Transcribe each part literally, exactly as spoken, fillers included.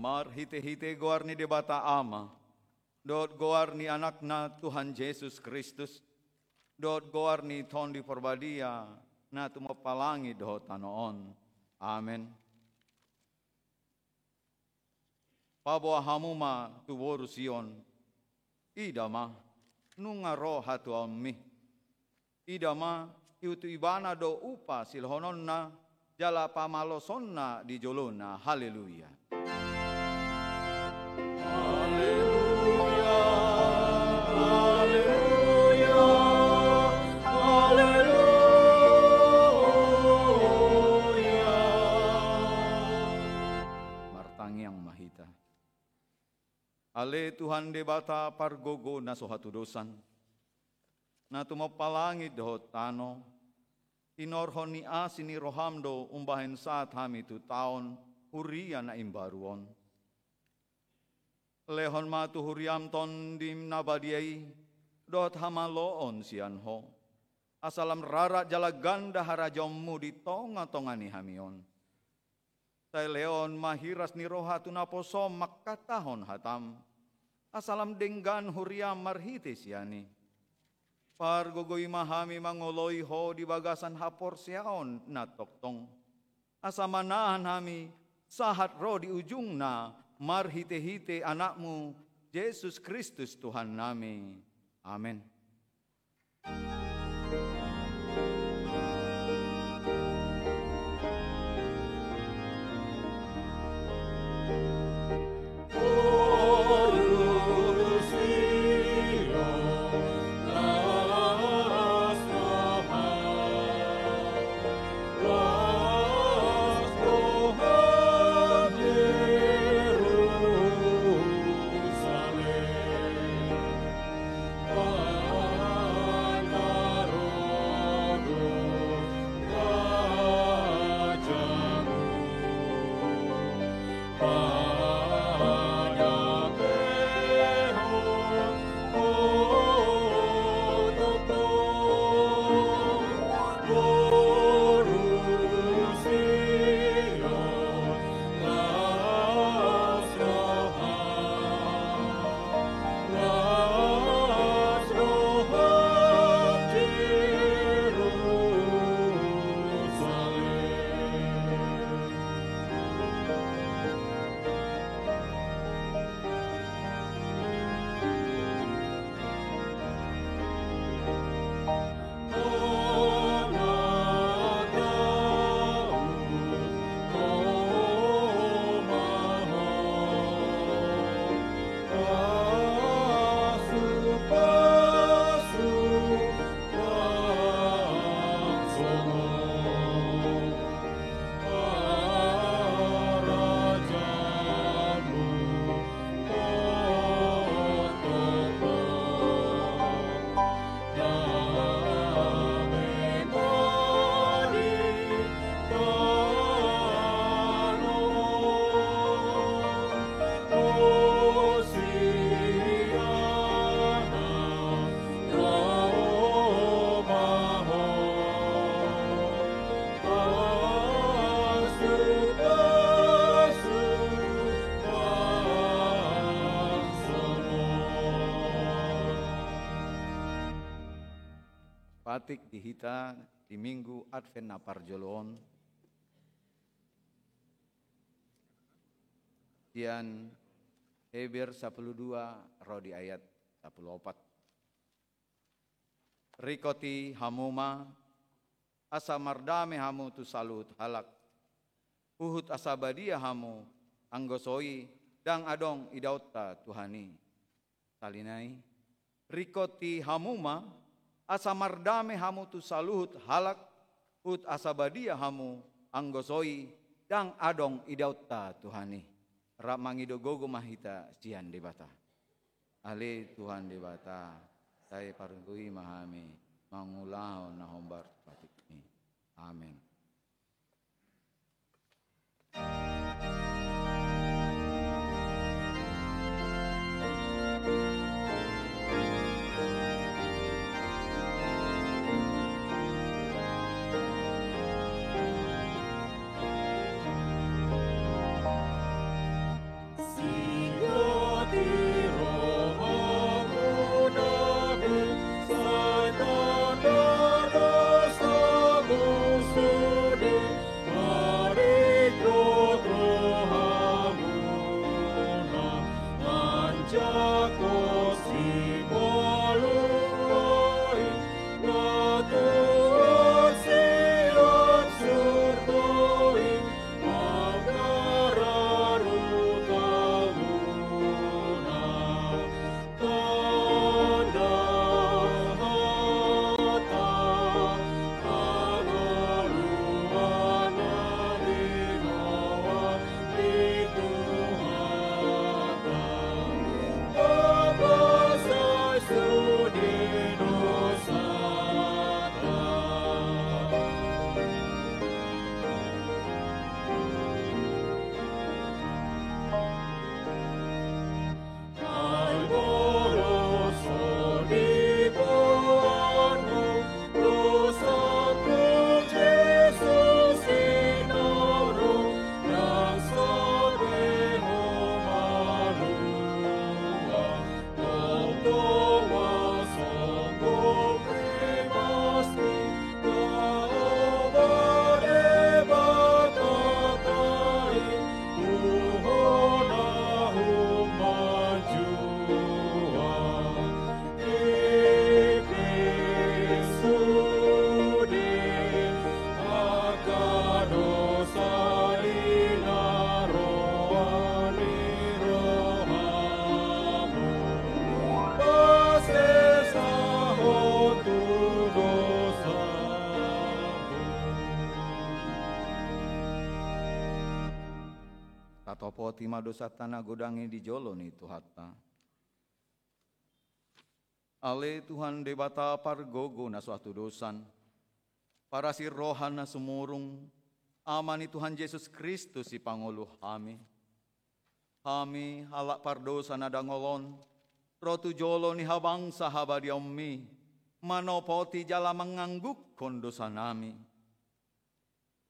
Marhite-hite goar ni Debata Ama, dohot goar ni Anakna Tuhan Jesus Kristus, dohot goar ni Tondi Parbadia, na tumompa langit dohot tano on. Amen. Paboa hamu ma tu boru Sion. Ida ma, nunga ro hatuaonmi. Ida ma, ihut tu Ibana do upa silehononna, jala pamalosonna di jolona. Haleluya. Haleluya, haleluya, haleluya. Martangiang ma hita. Ale Tuhan Debata pargogo na so hatudosan, na tumompa langit dohot tano, tinorhon ni asi ni roham do umbahen sahat hami tu taon huria na imbaru on. Lehon ma tu huriam Tondim na badia i, dohot hamaloon sian Ho, asa lam rarat jala ganda harajaonmu di tonga-tonga ni hami on. Sai lehon ma hiras ni roha tu naposom mangkatahon hatam, asa lam denggan huriam marhite sian i. Pargogoi ma hami mangoloi Ho di bagasan haporseaon na tongtong, asa manahan hami sahat ro di ujungna, marhite-hite Anakmu, Jesus Kristus Tuhannami. Amen. Patik di hita di Minggu Advent na parjolo on, sian Heber sampulu dua ro di ayat sampulu opat. Ringkoti hamu ma, asa mardame hamu tu saluhut halak, huhut asa badia hamu, anggo so i ndang adong idaonta Tuhan i. Sahali nai, ringkoti hamu ma, asa mardame hamu tu saluhut halak, huhut asa badia hamu, anggo so i ndang adong idaonta Tuhan i. Rap mangido gogo ma hita sian Debata. Ale Tuhan Debata, sai pargogoi ma hami mangulahon na hombar patikmi. Amen. Tatopoti ma dosanta na godang i di jolo ni Tuhanta. Ale Tuhan Debata pargogo na so hatudosan, parasi roha na sumurung, Ama ni Tuhan Jesus Kristus sipangolu hami. Hami halak pardosa na dangol on, ro tu jolo ni habangsa habadiaonmi, manopoti jala manganggungkon dosanami.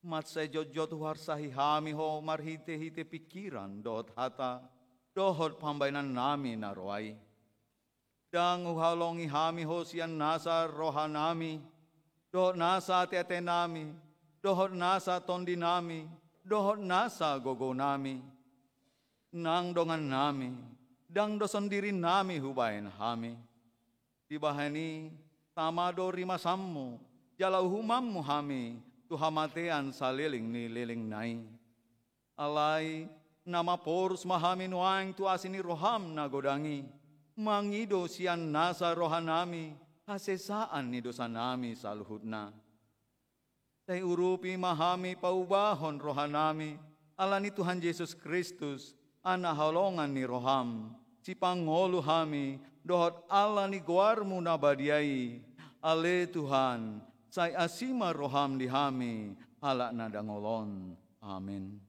Mansai jotjot huarsahi hami Ho marhitehite pingkiran dohot hata, dohot pambahenannami na roa i. Ndang huhaholongi hami Ho sian nasa rohanami, dohot nasa ateatenami, dohot nasa tondinami, dohot nasa gogonami. Nang dongannami, ndang doson dirinami hubahen hami. Dibahen i, tama do rimasanmu, jala uhumanmu hami tu hamatean saleleng ni lelengna i. Alai, na maporus ma hami nuaeng tu asi ni roham na godang i, mangido sian nasa rohanami hasesaan ni dosanami saluhutna. Sai urupi ma hami paubahon rohanami, ala ni Tuhan Jesus Kristus, Anak haholongan ni roham, sipangolu hami, dohot ala ni goarmu na badia i, ale Tuhan, sai asi ma roham di hami, halak na dangol on. Amen.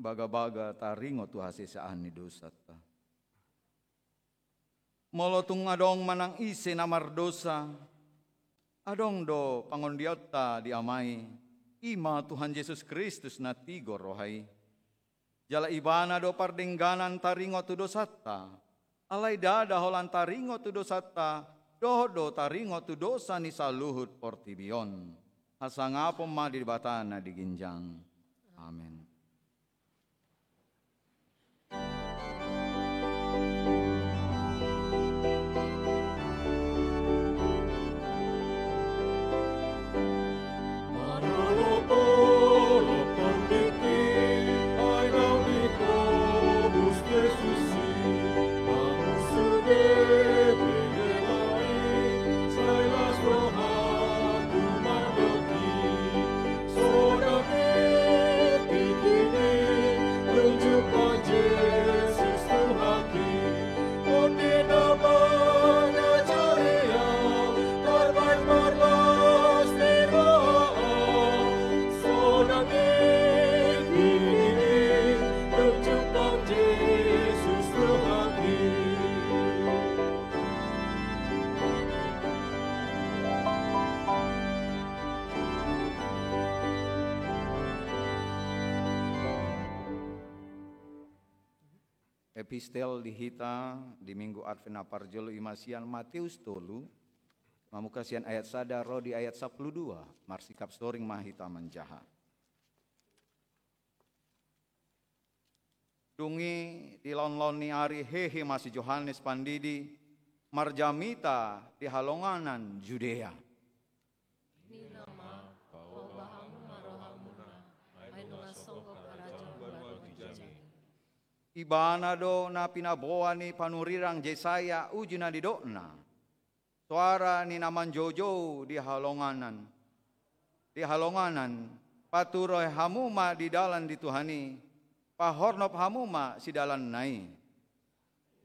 Bagabaga taringot tu hasesaan ni dosanta. Molo tung adong manang ise na mardosa, adong do pangondionta di Ama i, i ma Tuhan Jesus Kristus na tigor roha i. Jala Ibana do pardengganan taringot tu dosanta, alai ndada holan taringot tu dosanta, dohot do taringot tu dosa ni saluhut portibi on. Hasangapon ma di Debata na di ginjang. Amen. Epistel di hita di Minggu Advent na parjolo i ma sian Mateus tolu, mamungka sian ayat sada ro di ayat sampulu dua, marsikap soring ma hita manjaha. Dung i di laonlaon ni ari hehe ma si Johannes Pandidi marjamita di halonganan Judea. Ninna ma, paopa hamu ma rohamuna, ai nunga songgop harajaon baru di jami. Ibana do na pinaboa ni panurirang Jesaya uju na nidokna. Soara ni na manjoujou di halonganan. Di halonganan, paturoi hamu ma di dalan ni Tuhan i, pahornop hamu ma sidalanna i.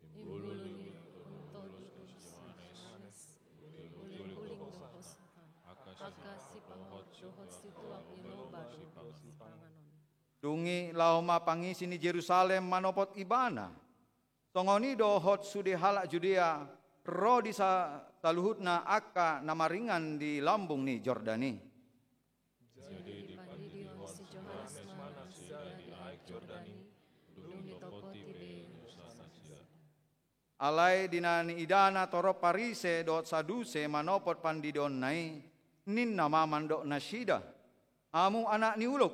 Imbulung i, imbulung i, angka sipohot dohot situak ni lomba do sipanganon. Dung i laho ma pangisi ni Jerusalem manopot ibana. Songon i dohot sude halak Judea ro di sa-, saluhutna angka na maringan di lambung ni Jordan i. Jadi dipandidihon si Johannes ma nasida di aek Jordan i, Alai di na niidana torop Parise dohot Saduse manopot pandidionna i, ninna ma mandok nasida: Hamu anak ni ulok,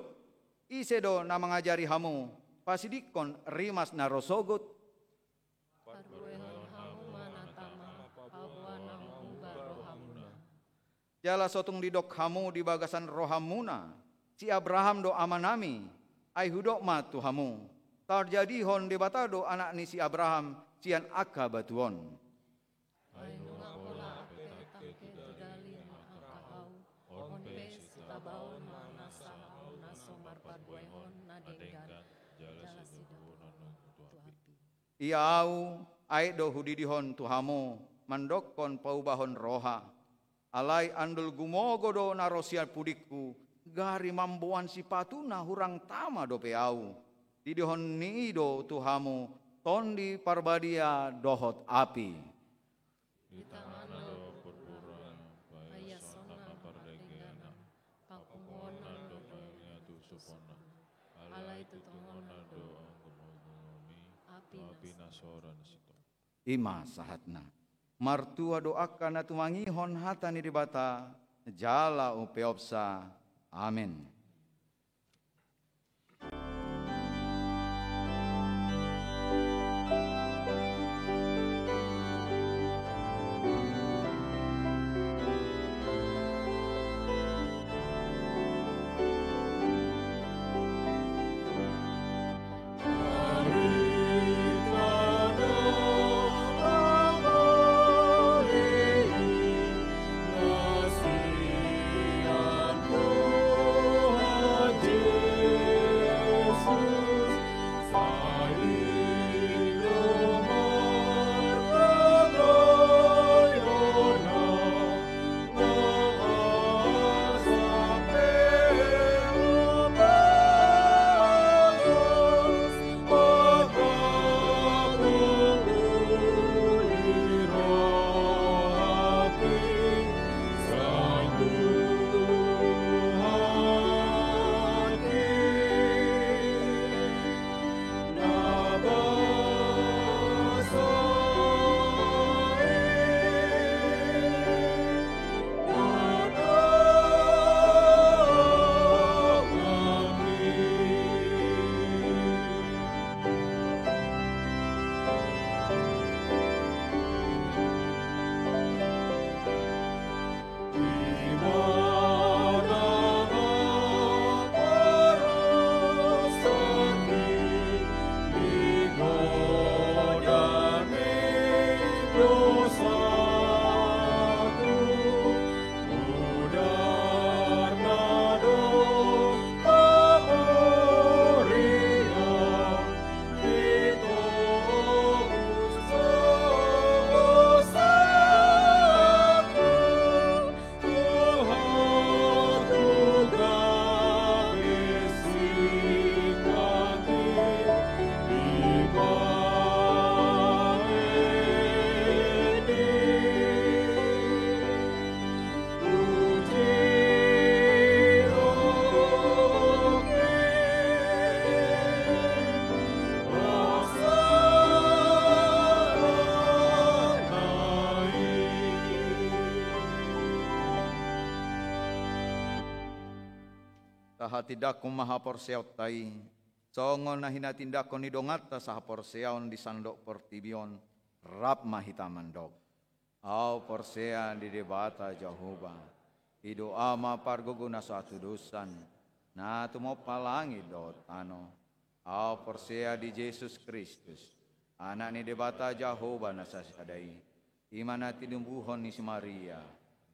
ise do na mangajari hamu pasidingkon rimas na ro sogot? Parbuehon hamu ma na tama, paboa na umbar rohamuna. Jala so tung didok hamu di bagasan rohamuna: Si Abraham do amanami, ai hudok ma tu hamu: Tarjadihon Debata do anak ni si Abraham sian angka batu on. Ai nunga pola ape tangke tu dalihan angka hau, on pe sitabaon ma nasa hau na so marparbuehon na denggan, jala sidabuhon tu api. Ia ahu, aek do hudidihon tu hamu mandokkon paubahon roha. Alai andul gumogo do na ro sian pudingku, gari mamboan sipatu na hurang tama dope ahu. Didihon ni i do tu hamu Tondi Parbadia dohot api. Di tanganna do purpura, paiasonna ma pardaginna, papunguonna do paiasonna, alai tutungonna do anggo mangulumi api na so ra ni sitongka. I ma sahatna. Martua do angka na tumangihon hata ni Debata jala umpeopsa. Amen. Tahatindangkon ma haporseaonta i, songon na hinatindangkon ni donganta sahaporseaon di sandok portibi on, rap ma hita mandok. Ahu porsea di Debata Jahowa, i do Ama pargogo na so hatudosan, na tumompa langit dohot tano. Ahu porsea di Jesus Kristus, Anak ni Debata Jahowa na sasada i, i ma na tinumbuhon ni si Maria,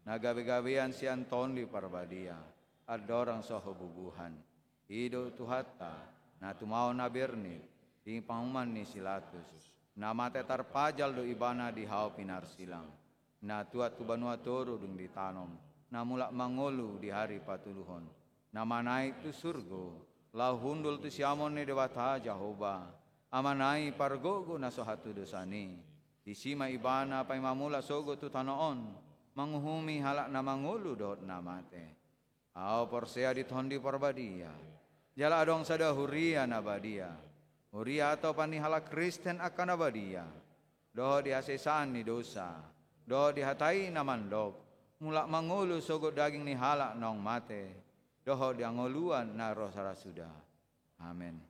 na gabegabean sian Tondi Parbadia, andorang so habubuhan. I do Tuhanta, na tumaon na bernit, di panguhuman ni si Latus, na mate tarpajal do ibana di hau pinarsilang, na tuat tu banua toru dung ditanom, na mulak mangolu di ari patoluhon, na manaek tu surgo, laho hundul tu siamun ni Debata Jahowa, Amana i pargogo na so hatudosan i. Disi ma ibana paima mulak sogot tu tano on, manguhumi halak na mangolu dohot na mate. Ahu porsea di Tondi Parbadia. Jala adong sada huria na badia. Huria atopan ni halak Kristen angka na badia. dohot di hasesaan ni dosa, dohot di hata i na mandok, mulak mangolu sogot daging ni halak naung mate, dohot di hangoluan na ro sara suda. Amen.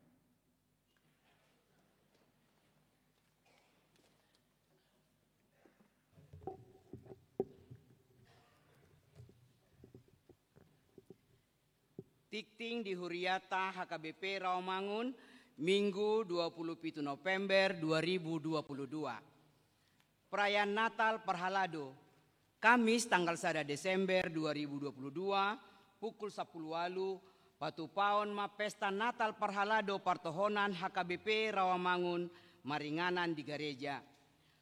Tingting di huriata H K B P Rawamangun, Minggu dua puluh pitu November dua ribu dua puluh dua. Perayaan Natal parhalado. Kamis tanggal sada Desember dua ribu dua puluh dua, pukul sampulu ualu, patupaon ma pesta Natal parhalado partohonan H K B P Rawamangun maringanan di gareja.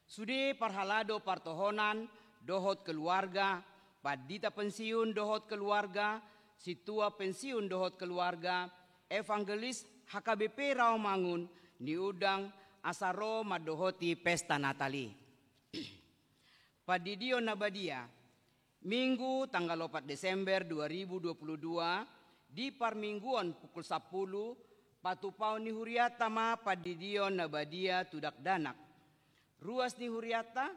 Sude parhalado partohonan dohot keluarga, pandita pensiun dohot keluarga, sintua pensiun dohot keluarga, evangelis H K B P Rawamangun niundang asa ro mandohoti pesta Natal i. Pandidion na badia. Minggu tanggal opat Desember dua ribu dua puluh dua, di parmingguon pukul sampulu, patupaon ni huriata ma pandidion na badia tu dakdanak. Ruas ni huriata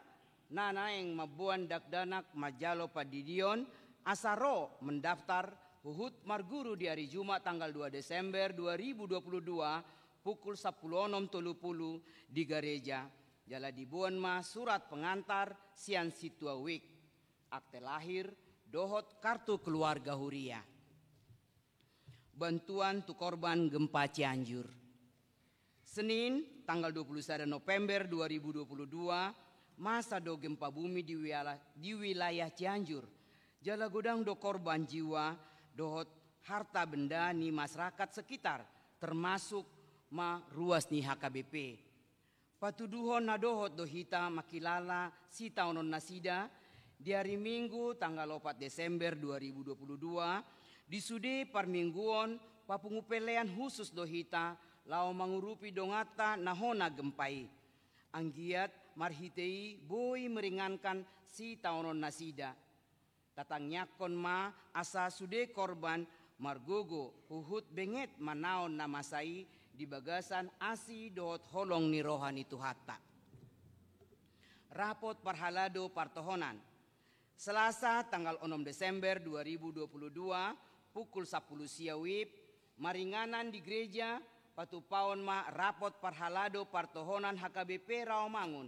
na naeng mamboan dakdanak manjalo pandidion asa ro mendaftar huhut marguru di ari Jumat tanggal dua Desember dua ribu dua puluh dua, pukul sampulu onom tolu pulu di gareja, jala diboan ma surat pengantar sian sintua wik, akte lahir, dohot kartu keluarga huria. Bantuan tu korban gempa Cianjur. Senin, tanggal dua puluh sada November dua ribu dua puluh dua, masa do gempa bumi di wiala-, di wilayah Cianjur. Jala godang do korban jiwa dohot harta benda ni masyarakat sekitar, termasuk ma ruas ni H K B P. Patuduhon na dohot do hita mangkilala sitaonon nasida, di ari Minggu tanggal opat Desember dua ribu dua puluh dua, di sude parmingguon papungu pelean husus do hita laho mangurupi donganta na hona gempa i. Anggiat marhite i boi meringankan sitaonon nasida. Tatangiangkon ma asa sude korban margogo huhut benget manaon na masa i di bagasan asi dohot holong ni roha ni Tuhanta. Rapot parhalado partohonan. Selasa tanggal onom Desember dua ribu dua puluh dua, pukul sampulu sia wib, maringanan di gereja, patupaon ma rapot parhalado partohonan H K B P Rawamangun,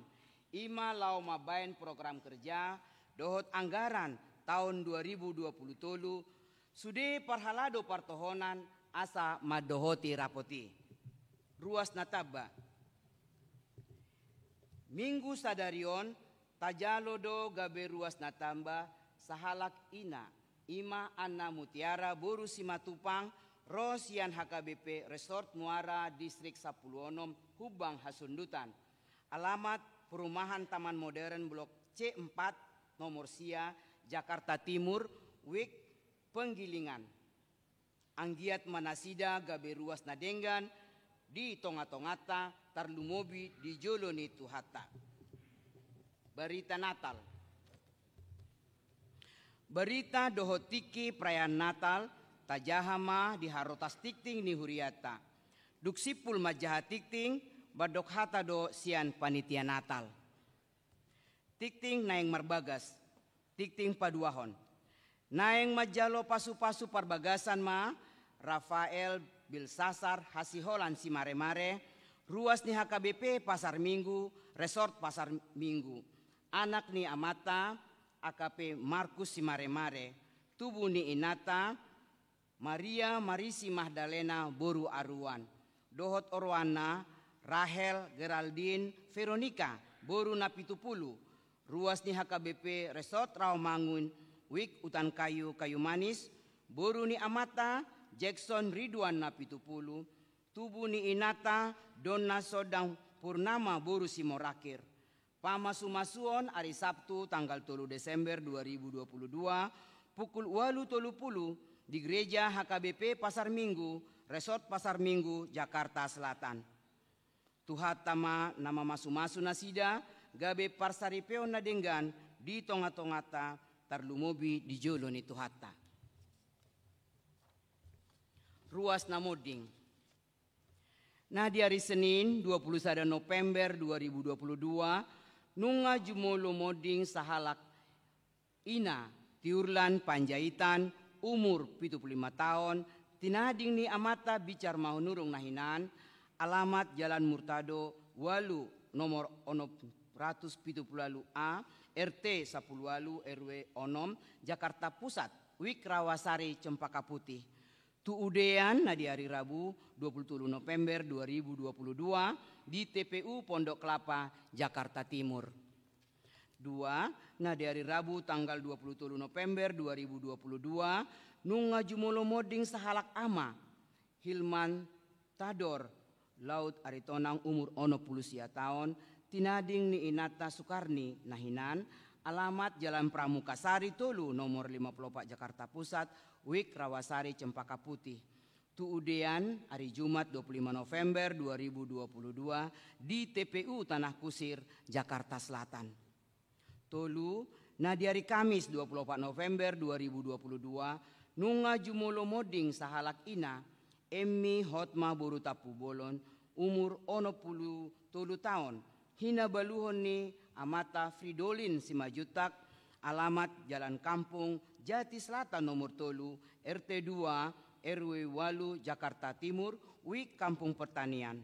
i ma laho mambaen program kerja dohot anggaran taon dua ribu dua puluh tolu, sude parhalado partohonan asa mandohoti rapot i. Ruas na tamba. Minggu sadari on, tajalo do gabe ruas na tamba sahalak ina, i ma Anna Mutiara boru Simatupang, ro sian H K B P Resort Muara, Distrik Sampulu Onom, Humbang Hasundutan. Alamat Perumahan Taman Modern Blok C empat, nomor sia, Jakarta Timur, wik Penggilingan. Anggiat ma nasida gabe ruas na denggan di tonga-tonganta, tarlumobi di jolo ni Tuhanta. Barita Natal. Barita dohot tingki perayaan Natal tajaha ma di harotas tingting ni hurianta. Dung simpul manjaha tingting, mandok hata do sian panitia Natal. Tingting naeng marbagas. Tingting paduahon. Naeng manjalo pasu-pasu parbagasan ma Rafael Bilsasar Hasiholan Simaremare, ruas ni H K B P Pasar Minggu, Resort Pasar Minggu. Anak ni amanta, A K P Markus Simaremare, tubu ni inanta, Maria Marisi Magdalena boru Aruan, dohot oroanna Rahel Geraldine Veronica boru Napitupulu, ruas ni H K B P Resort Rawamangun, wik Utankayu, Kayumanis, boru ni amanta Jackson Ridwan Napitupulu, tubu ni inanta Donna Sodang Purnama boru Simorakir. Pamasu-masuon ari Sabtu tanggal tolu Desember dua ribu dua puluh dua, pukul ualu tolu pulu, di Gereja H K B P Pasar Minggu, Resort Pasar Minggu, Jakarta Selatan. Tuhanta ma na mamasu-masu nasida, gabe parsaripeon na denggan di tonga-tonganta, tarlumobi di jolo ni Tuhanta. Ruas na monding. Nah, di ari Senin, dua puluh sada November dua ribu dua puluh dua, Nunga jumolo monding sahalak ina, Tiurlan Panjaitan, umur pitu pulu lima taon, tinading ni amanta Bicar Manurung na hinan, alamat Jalan Murtado ualu, nomor onom ratus pitu pulu ualu A, R T sapulu ualu, R W onom, Jakarta Pusat, Wik Rawasari Cempaka Putih. Tu udean na di ari Rabu dua pulu tolu November dua ribu dua pulu dua di T P U Pondok Kelapa, Jakarta Timur. Dua, na di ari Rabu tanggal dua pulu tolu November dua ribu dua pulu dua, nunga jumolo monding sahalak ama, Hilman Tador, Laut Aritonang, umur onom pulu sia taon, tinading ni inanta Sukarni na hinan, alamat Jalan Pramuka Sari tolu, nomor lima pulu opat, Jakarta Pusat, Wik Rawasari Cempaka Putih. Tu udean ari Jumat dua pulu lima November dua ribu dua pulu dua di T P U Tanah Kusir, Jakarta Selatan. Tolu, na di ari Kamis dua pulu opat November dua ribu dua pulu dua, nunga jumolo monding sahalak ina, Emmi Hotma boru Tampubolon, umur onom pulu tolu taon, hinabaluhon ni amanta Fridolin Simanjuntak, alamat Jalan Kampung Jati Selatan nomor tolu, R T dua, R W ualu, Jakarta Timur, Wik Kampung Pertanian.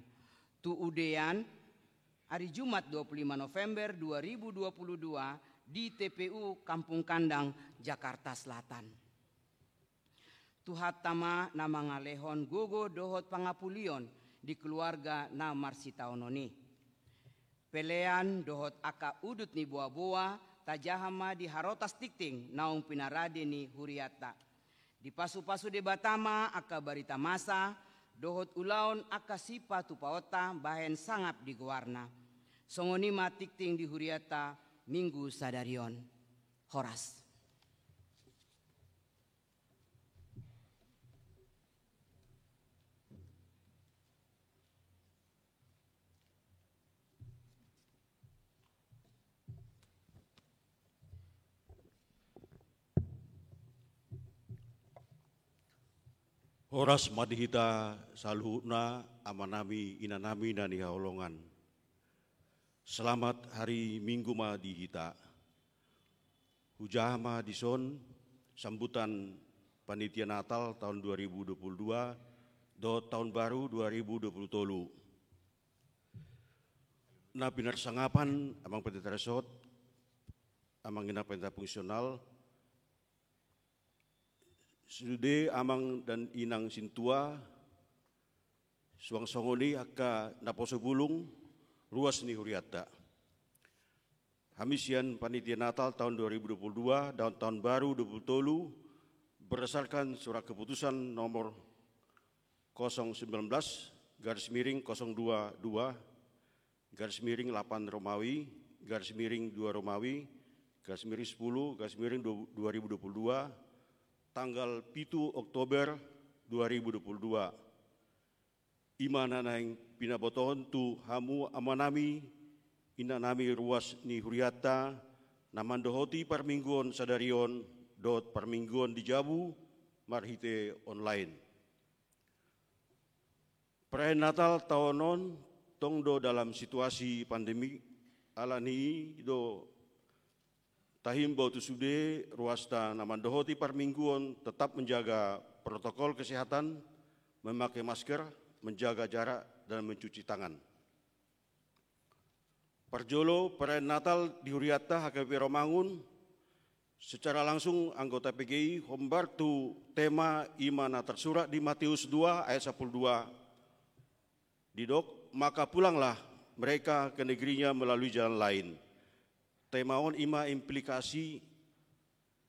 Tu udean ari Jumat dua pulu lima November dua ribu dua pulu dua di T P U Kampung Kandang, Jakarta Selatan. Tuhanta ma na mangalehon gogo dohot pangapulion di keluarga na marsitaonon i. Pelean dohot angka udut ni boaboa tajaha ma di harotas tingting naung pinarade ni hurianta. Dipasupasu Debata ma angka barita masa dohot ulaon angka sipatupaonta bahen sangap di goarna. Songon i ma tingting di hurianta minggu sadari on. Horas. Horas ma di hita saluhutna, amanami, inanami na hinaholongan. Selamat hari Minggu ma di hita. Hujaha ma dison sambutan panitia Natal taon dua ribu dua puluh dua dohot taon baru dua ribu dua puluh tolu. Na pinarsangapan amang pendeta resort, amang inang pendeta fungsional, sude amang dan inang sintua, suang songon i angka naposo bulung, ruas ni hurianta. Hami sian panitia Natal taon dua ribu dua puluh dua dan taon baru dua puluh tolu, berdasarkan surat keputusan nomor kosong sembilan belas garis miring kosong dua dua garis miring delapan Romawi garis miring dua Romawi garis miring sepuluh garis miring dua ribu dua puluh dua, tanggal pitu Oktober dua ribu dua puluh dua. I ma na naeng pinabotohon tu hamu amanami, inanami ruas ni hurianta, na mandohoti parmingguon sadari on dohot parmingguon di jabu marhite online. Perayaan Natal taon on tong do dalam situasi pandemi, alani i do tahimbau tu sude ruasta na mandohoti parmingguon tetap menjaga protokol kesehatan, memakai masker, menjaga jarak, dan mencuci tangan. Parjolo, perayaan Natal di hurianta H K B P Romangun, secara langsung anggota P G I hombar tu tema i ma na tersurat di Matius dua ayat sapuluh dua. Didok, maka pulanglah mereka ke negerinya melalui jalan lain. Tema on i ma implikasi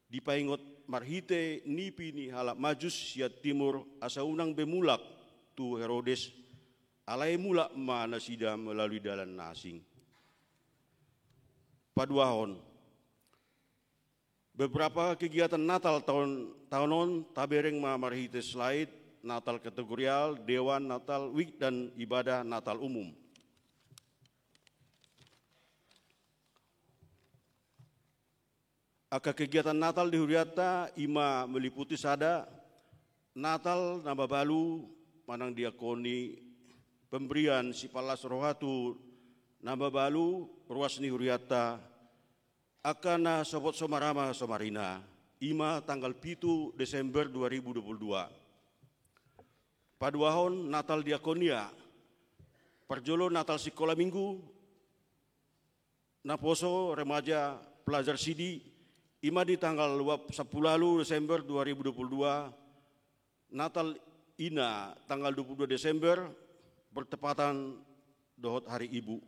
dipaingot marhite nipi ni halak Majus sian timur asa unang be mulak tu Herodes, alai mulak ma nasida melalui dalan na asing. Paduahon, beberapa kegiatan Natal taon, taon on tabereng ma marhite slide, Natal kategorial, dewan Natal, wik dan ibadah Natal umum. Angka kegiatan Natal di hurianta i ma meliputi sada, Natal na mabalu manang diakoni pemberian sipallas roha tu Na mabalu ruas ni hurianta, angka na so hot so marama so marina, i ma tanggal pitu Desember dua ribu dua puluh dua. Paduahon Natal Diakonia, parjolo Natal Sikola Minggu, naposo remaja pelajar sidi, i ma di tanggal dua, sampulu ualu Desember dua ribu dua puluh dua, Natal Ina tanggal dua puluh dua Desember, bertepatan dohot Hari Ibu.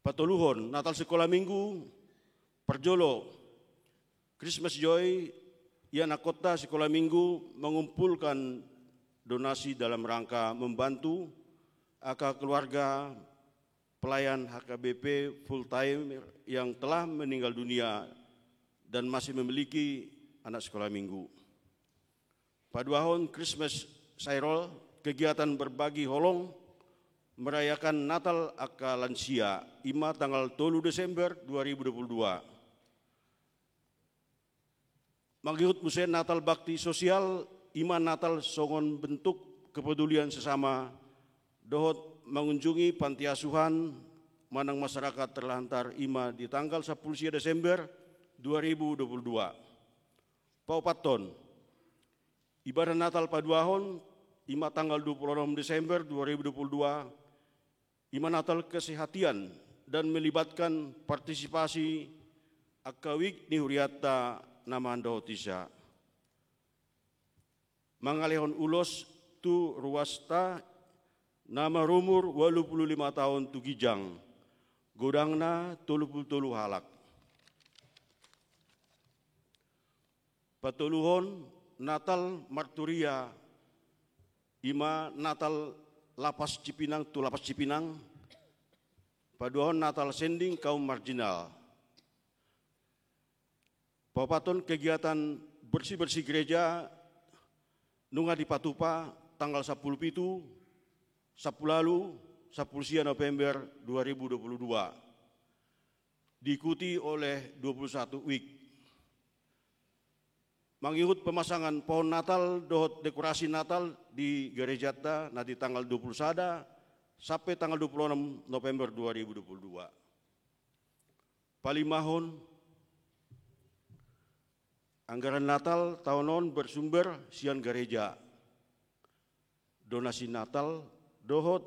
Patoluhon, Natal Sikola Minggu, parjolo, Christmas Joy, ia na kota Sikola Minggu mengumpulkan donasi dalam rangka membantu angka keluarga pelayan H K B P full time yang telah meninggal dunia dan masih memiliki anak sekolah minggu. Paduahon Christmas Carol, kegiatan berbagi holong merayakan Natal angka lansia, i ma tanggal tolu Desember dua ribu dua puluh dua. Mangihut muse Natal bakti sosial, i ma Natal songon bentuk kepedulian sesama, dohot mengunjungi panti asuhan manang masyarakat terlantar, i ma di tanggal sampulu sia Desember dua ribu dua puluh dua. Paopathon, ibadah Natal paduahon, i ma tanggal dua puluh enam Desember dua ribu dua puluh dua, i ma Natal kesehatian dan melibatkan partisipasi angka wijk ni hurianta na mandohotisa. Mangalehon ulos tu ruasta na marumur ualu pulu lima taon tu ginjang, godangna tolu pulu tolu halak. Patoluhon Natal Marturia, i ma Natal Lapas Cipinang tu Lapas Cipinang. Paduahon Natal Sending kaum marginal. Paopathon kegiatan bersih-bersih gereja nunga dipatupa tanggal sampulu pitu, sampulu ualu, sampulu sia November dua ribu dua puluh dua. Diikuti oleh dua puluh satu wijk. Mangihut pemasangan pohon Natal dohot dekorasi Natal di gerejanta na di tanggal dua puluh sada sampe tanggal dua puluh enam November dua ribu dua puluh dua. Palimahon, anggaran Natal taon on bersumber sian gareja. Donasi Natal dohot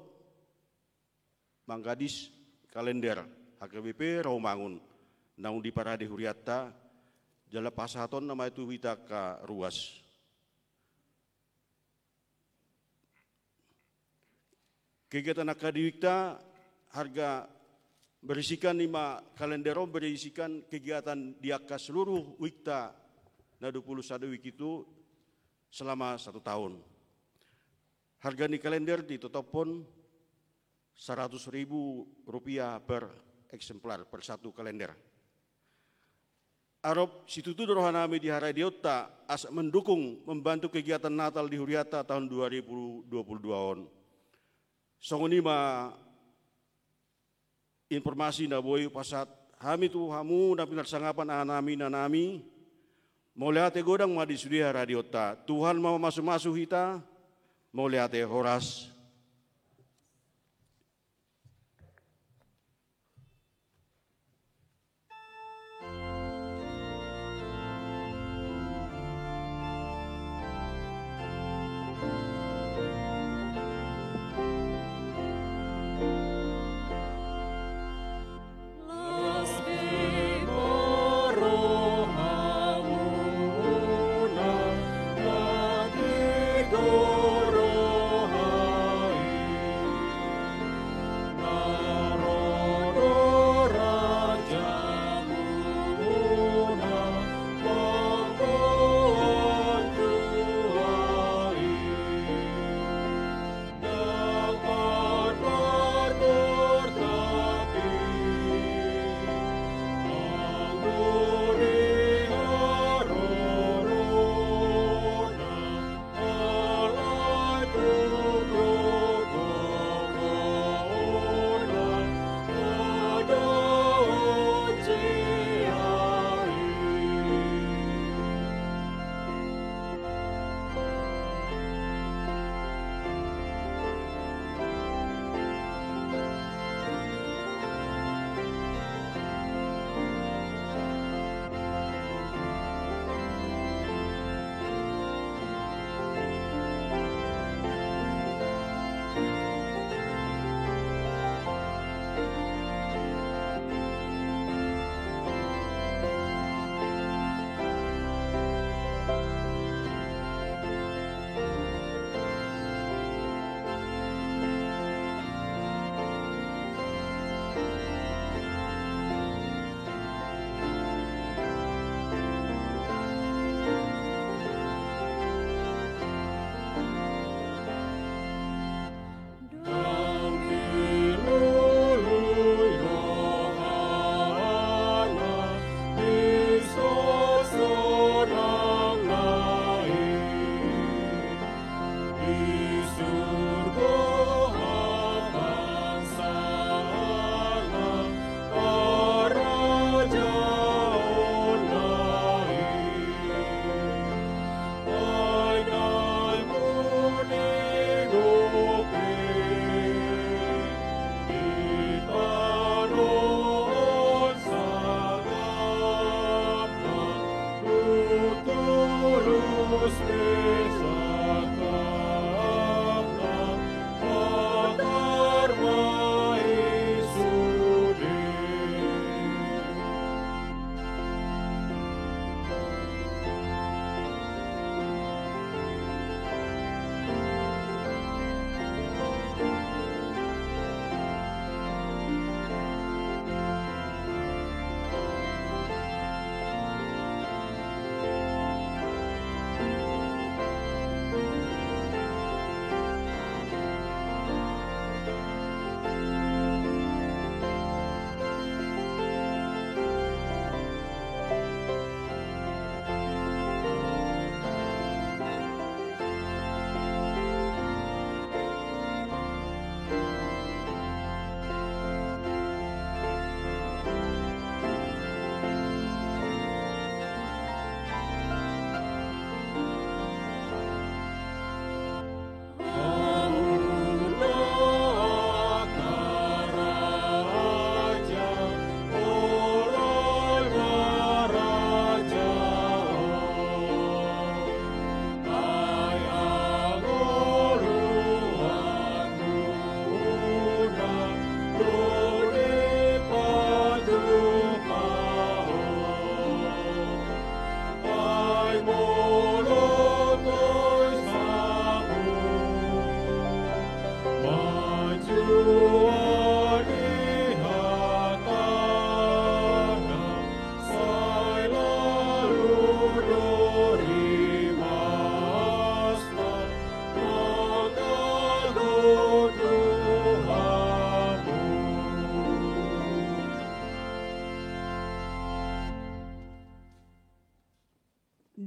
manggadis kalender H K B P Rawamangun naung diparade hurianta, jala pasahatonna ma i tu hita angka ruas. Kegiatan angka di wikta, harga berisikan i ma kalender on berisikan kegiatan di angka seluruh wikta na dua puluh sada wijk itu selama satu tahun. Harga ni kalender ditotophon seratus ribu rupiah per eksemplar, per satu kalender. Arop situtu do rohanami di haradionta asa mendukung, membantu kegiatan Natal di hurianta tahun dua ribu dua puluh dua on. Songon i ma informasi na boi hupasahat hami tu hamu na pinarsangapan amanami, inanami. Mauliate godang ma di sude haradionta. Tuhan ma mamasu-masu hita. Mauliate, horas.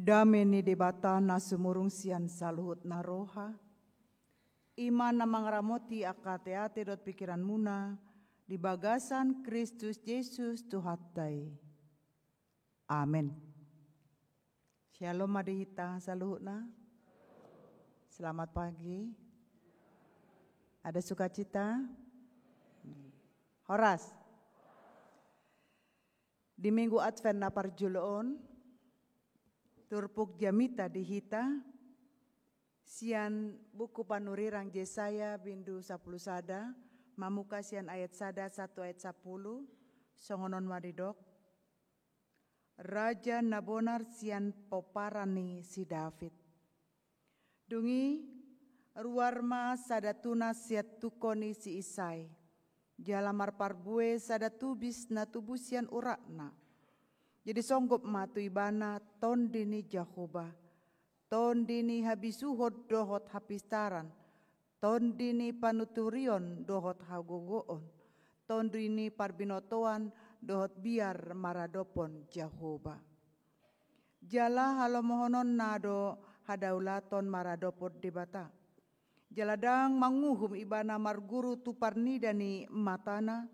Dame ni Debata na sumurung sian saluhut na roha, i ma na mangaramoti angka ateate dohot pingkiranmuna di bagasan Kristus Jesus Tuhanta i. Amen. Syalom ma di hita saluhutna. Selamat pagi. Ada sukacita? Horas. Di Minggu Advent na parjolo on, turpuk jamita di hita sian buku panurirang Jesaya bindu sampulu sada, mamuka sian ayat sada sahat tu ayat sampulu, songon on ma didok: Raja na bonar sian pomparan ni si David. Dung i ruar ma sada tunas sian tungko ni si Isai, jala marparbue sada tubis na tubu sian uratna. Jadi songgop ma tu ibana tondi ni Jahowa, tondi ni habisuhon dohot hapistaran, tondi ni panuturion dohot hagogoon, tondi ni parbinotoan dohot biar maradophon Jahowa. Jala halomohononna do hadaulaton maradophon Debata. Jala ndang manguhum ibana marguru tu parnida ni matana,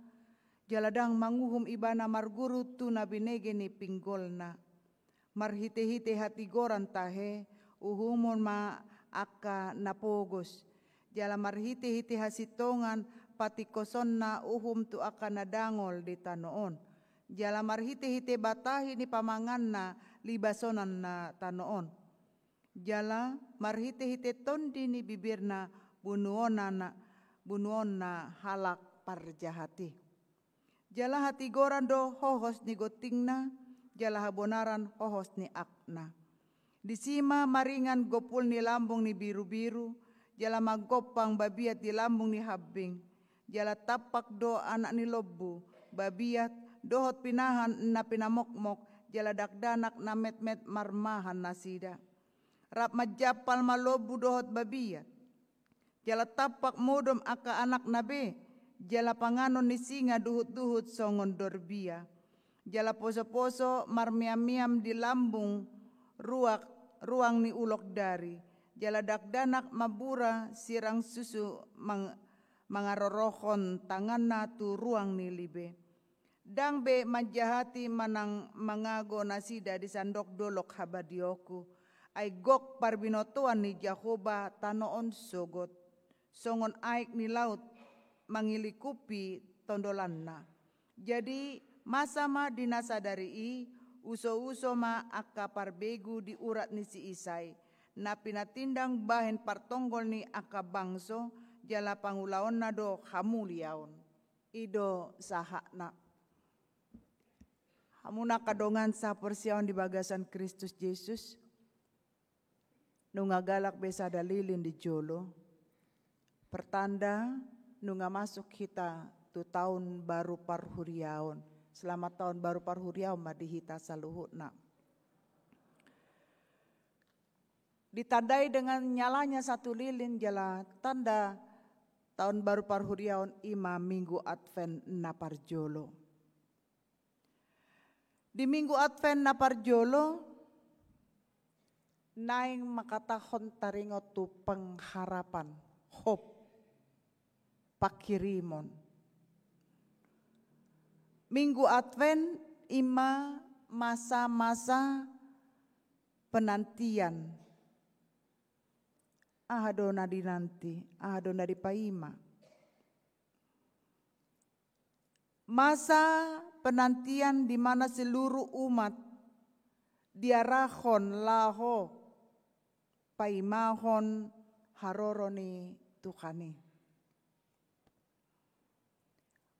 jala ndang manguhum ibana marguru tu na binege ni pinggolna. Marhitehite hatigoran tahe uhumon ma angka na pogos, jala marhitehite hasintongan patingkosonna uhum tu angka na dangol di tano on, jala marhitehite batahi ni pamanganna libasononna tano on, jala marhitehite tondi ni bibirna bunuonna, bunuonna halak parjahat i. Jala hatigoran do hohos ni gontingna, jala habonaran hohos ni akna. Disi ma maringan gompul ni lambung ni birubiru, jala manggompang babiat di lambung ni hambing. Jala tampak do anak ni lombu, babiat, dohot pinahan na pinamokmok, jala dakdanak na metmet marmahan nasida. Rap manjampal ma lombu dohot babiat. Jala tampak modom angka anakna be, jala panganon ni singa duhutduhut songon dorbia. Jala posoposo marmeammeam di lambung ruak, ruang ni ulok dari. Jala dakdanak mambura sirang susu mang-, mangarorohon tanganna tu ruang ni libe. Ndang be manjahati manang mangago nasida di sandok dolok habadiaonku. Ai gok parbinotoan ni Jahowa tano on sogot, songon aek ni laut mangilingkupi tondolanna. Jadi masa ma di na sadari i, usouso ma angka parbegu di urat ni si Isai, na pinatindang bahen partonggol ni angka bangso, jala pangulaonna do hamuliaon. I do sahatna. Hamu angka dongan saporseaon di bagasan Kristus Jesus, nunga galak be sada lilin di jolo, pertanda nunga masuk hita tu taon baru parhuriaon. Selamat taon baru parhuriaon ma di hita saluhutna. Ditandai dengan nyalanya satu lilin, jala tanda taon baru parhuriaon i ma Minggu Advent na parjolo. Di Minggu Advent na parjolo, naeng mangkatahon taringot tu pengharapan, hope, panghirimon. Minggu Advent i ma masa-masa penantian. Aha do na dinanti, aha do na dipaima? Masa penantian di mana seluruh umat diarahon laho paimahon haroro ni Tuhan i.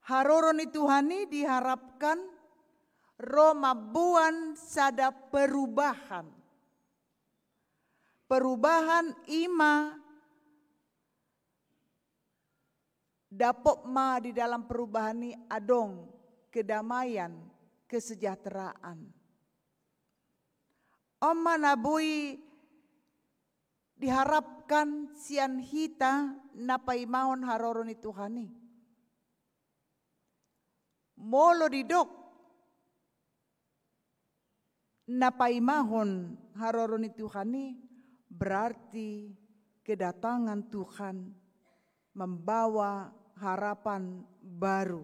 Haroro ni Tuhan i diharapkan ro mamboan sada perubahan. Perubahan i ma dapot ma di dalam perubahan i adong kedamaian, kesejahteraan. On ma na boi diharapkan sian hita na paimahon haroro ni Tuhan i. Molo didok Na paimahon haroro ni Tuhan i berarti kedatangan Tuhan membawa harapan baru.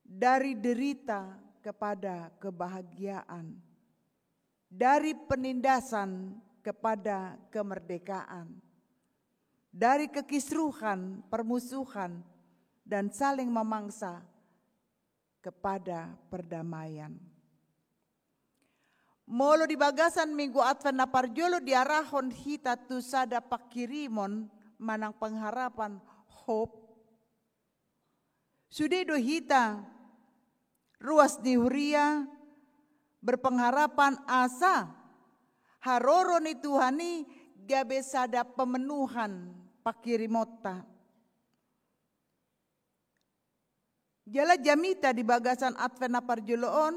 Dari derita kepada kebahagiaan, dari penindasan kepada kemerdekaan, dari kekisruhan, permusuhan, dan saling memaksa kepada perdamaian. Molo di bagasan Minggu Advent na parjolo diarahon hita tu sada pangkirimon manang pengharapan, hope, sude do hita ruas ni huria berpengharapan asa haroro ni Tuhan i gabe sada pemenuhan pangkirimonta. Jala jamita di bagasan Advent na parjolo on,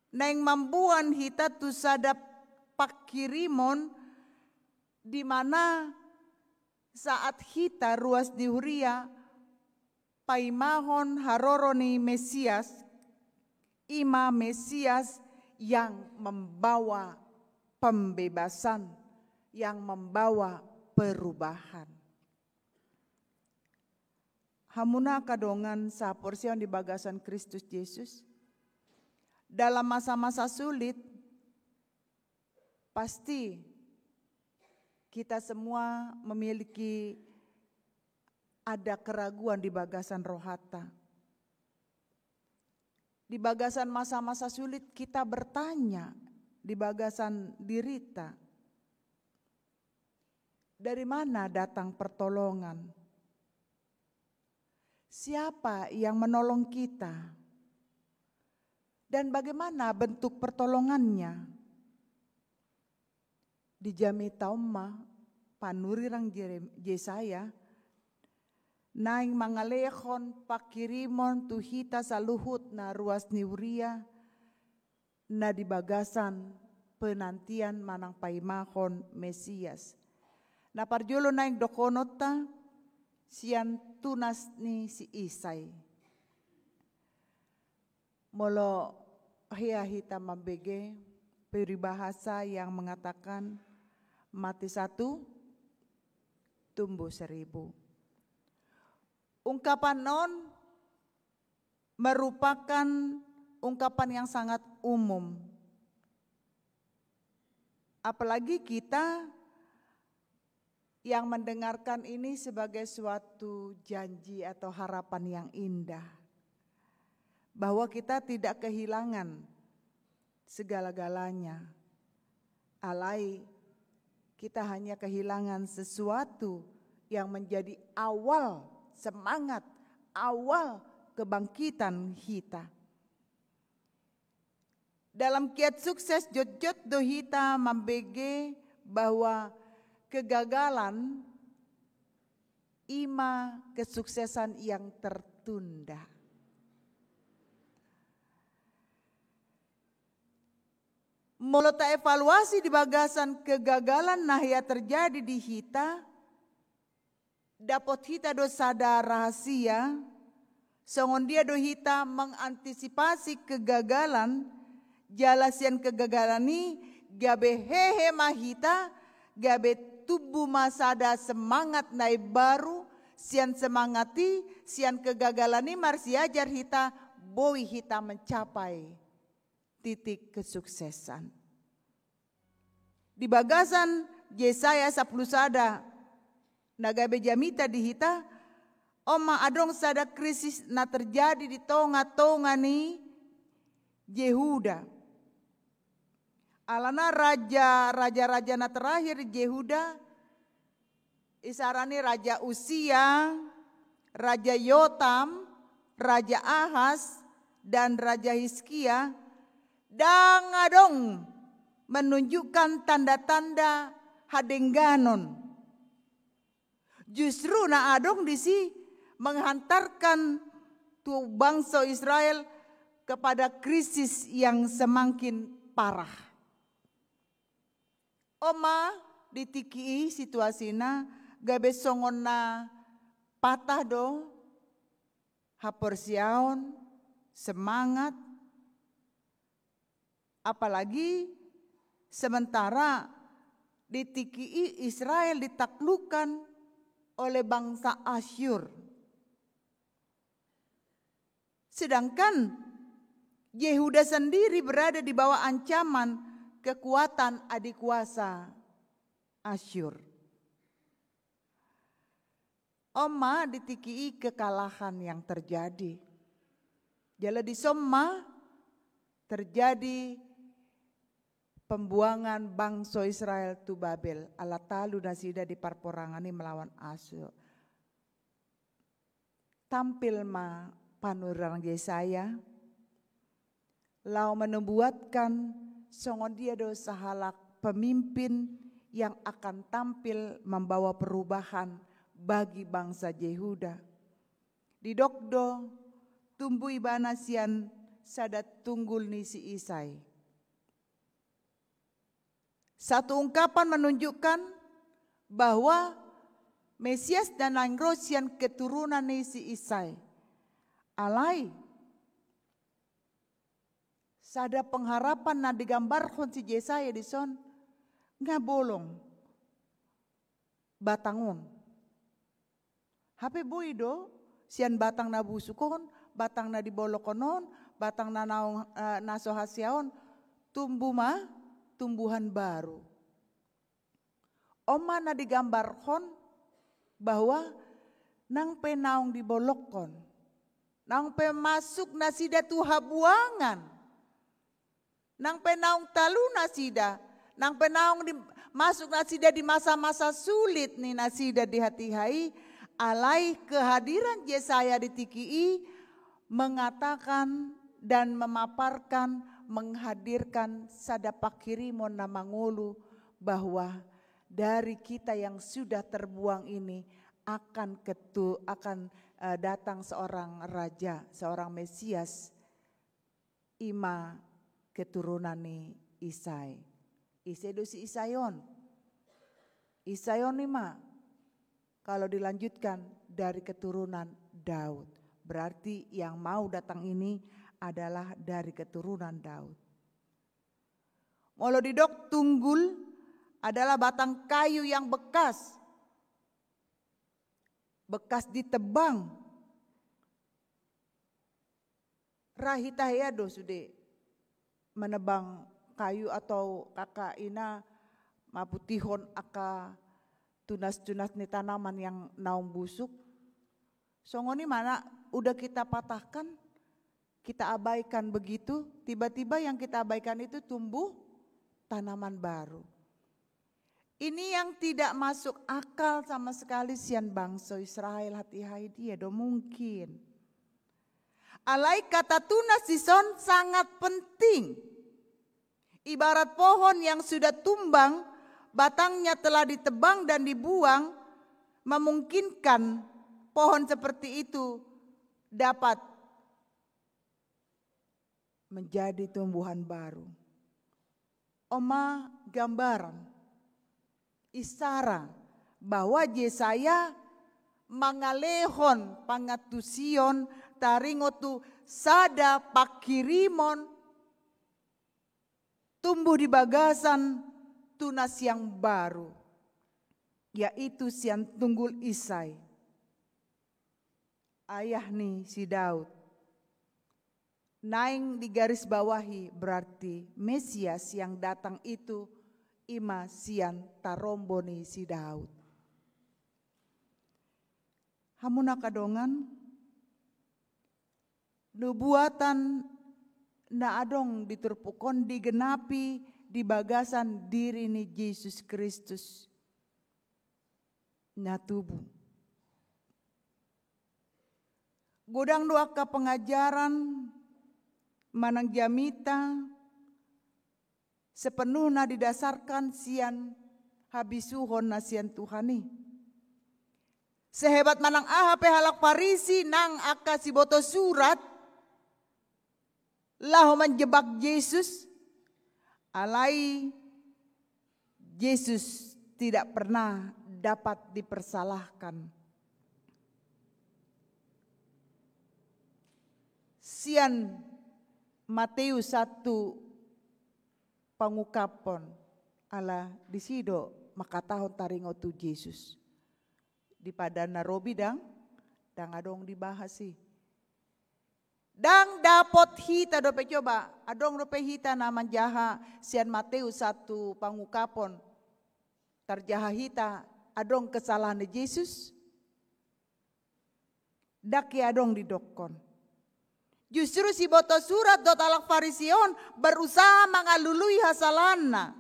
naeng mamboan hita tu sada pangkirimon di mana saat hita ruas ni huria paimahon haroro ni Mesias, i ma Mesias yang membawa pembebasan, yang membawa perubahan. Hamu angka dongan sahaporseaon di bagasan Kristus Jesus, dalam masa-masa sulit, pasti kita semua memiliki ada keraguan di bagasan rohata. Di bagasan masa-masa sulit kita bertanya di bagasan dirita, dari mana datang pertolongan? Siapa yang menolong kita? Dan bagaimana bentuk pertolongannya? Di jamita on ma panurirang Jerem-, Jesaya naeng mangalehon pangkirimon tu hita saluhutna ruas ni huria na di bagasan penantian manang paimahon Mesias. Na parjolo naeng dohononta sian tunas ni si Isai. Molo hea hita mambege peribahasa yang mengatakan mati satu, tumbuh seribu. Ungkapan on merupakan ungkapan yang sangat umum. Apalagi kita yang mendengarkan ini sebagai suatu janji atau harapan yang indah, bahwa kita tidak kehilangan segala-galanya. Alai, kita hanya kehilangan sesuatu yang menjadi awal semangat, awal kebangkitan kita. Dalam kiat sukses jotjot do hita mambege bahwa kegagalan i ma kesuksesan yang tertunda. Molo taevaluasi di bagasan kegagalan na hea terjadi di hita, dapot hita do sada rahasia, songon dia do hita mengantisipasi kegagalan, jala sian kegagalan i gabe hehe ma hita, gabe tumbuh ma sada semangat na imbaru, sian semangat i, sian kegagalan i marsiajar hita, boi hita mencapai titik kesuksesan. Di bagasan Jesaya sampulu sada na gabe jamita di hita, on ma adong sada krisis na terjadi di tonga-tonga ni Jehuda. Alana raja, raja-raja na terakhir di Jehuda, isarana i Raja Usia, Raja Yotam, Raja Ahas, dan Raja Hizkia, ndang adong menunjukkan tanda-tanda hadengganon. Justru na adong disi menghantarkan tu bangso Israel kepada krisis yang semakin parah. On ma di tingki i situasina gabe songon na patah do haporseaon, semangat, Apalagi sementara di tingki i Israel ditaklukkan oleh bangsa Asyur. Sedangkan Yehuda sendiri berada di bawah ancaman kekuatan adikuasa Asyur. On ma di tingki i kekalahan yang terjadi. Jala dison ma terjadi pembuangan bangso Israel tu Babel, ala talu nasida di parporangan i melawan Asyur. Tampil ma panurirang Jesaya, laho menubuatkan songon dia do sahalak pemimpin yang akan tampil membawa perubahan bagi bangsa Yehuda. Didok do, tumbu ibana sian sada tunggul ni si Isai. Satu ungkapan menunjukkan bahwa Mesias na naeng ro sian keturunan ni si Isai. Alai, sada pengharapan na digambarhon si Jesaya dison, nga bolong batang on. Hape boi do, sian batang na busuk on, batang na dibolokhon on, batang na naung, eh, na so hasea on, tumbu ma tumbuhan baru. On ma na digambarhon bahwa nang pe naung dibolokhon, nang pe masuk nasida tu habuangan, nang pe naung talu nasida, nang pe naung di, masuk nasida di masa-masa sulit ni nasida di hatiha i, alai kehadiran Jesaya di tingki i mengatakan dan memaparkan, menghadirkan sada panghirimon na mangolu bahwa dari kita yang sudah terbuang ini akan ketu-, akan, eh, datang seorang raja, seorang Mesias, i ma keturunan ni Isai. Ise do si Isai on? Isai on i ma, kalau dilanjutkan, dari keturunan Daud. Berarti yang mau datang ini adalah dari keturunan Daud. Molo didok tunggul adalah batang kayu yang bekas, bekas ditebang. Ra hita hea do sude menebang kayu atau angka ina maputihon angka tunas-tunas ni tanaman yang naung busuk. Songon i ma na udah kita patahkan, kita abaikan begitu, tiba-tiba yang kita abaikan itu tumbuh tanaman baru. Ini yang tidak masuk akal sama sekali sian bangso Israel, hatiha i dia do mungkin. Alai kata tunas dison sangat penting. Ibarat pohon yang sudah tumbang, batangnya telah ditebang dan dibuang, memungkinkan pohon seperti itu dapat menjadi tumbuhan baru. On ma gambaran, isara, bahwa Jesaya mangalehon pangantusion taringot tu sada panghirimon tumbuh di bagasan tunas yang baru, yaitu sian tunggul Isai, ayah ni si Daud. Naeng digarisbawahi berarti Mesias yang datang itu i ma sian tarombo ni si Daud. Hamu na angka dongan, nubuatan na adong di turpuk on digenapi di bagasan diri ni Jesus Kristus na tubu. Godang do angka pengajaran manang jamita sepenuhna didasarkan sian habisuhon na sian Tuhan i. Sehebat manang aha pe halak Farisi nang angka siboto surat laho menjebak Jesus, alai Jesus tidak pernah dapat dipersalahkan. Sian Matius satu pangungkapon, ala disi do mangkatahon taringot tu Jesus. Di Padan na Robi ndang, ndang adong dibahas i. Ndang dapot hita dope, coba, adong dope hita na manjaha sian Mateus sahat tu Pangungkapon. Tarjaha hita, adong kesalahan ni Jesus? Ndang i adong didokkon. Justru siboto surat dohot halak Farisi on berusaha mangalului hasalahanna.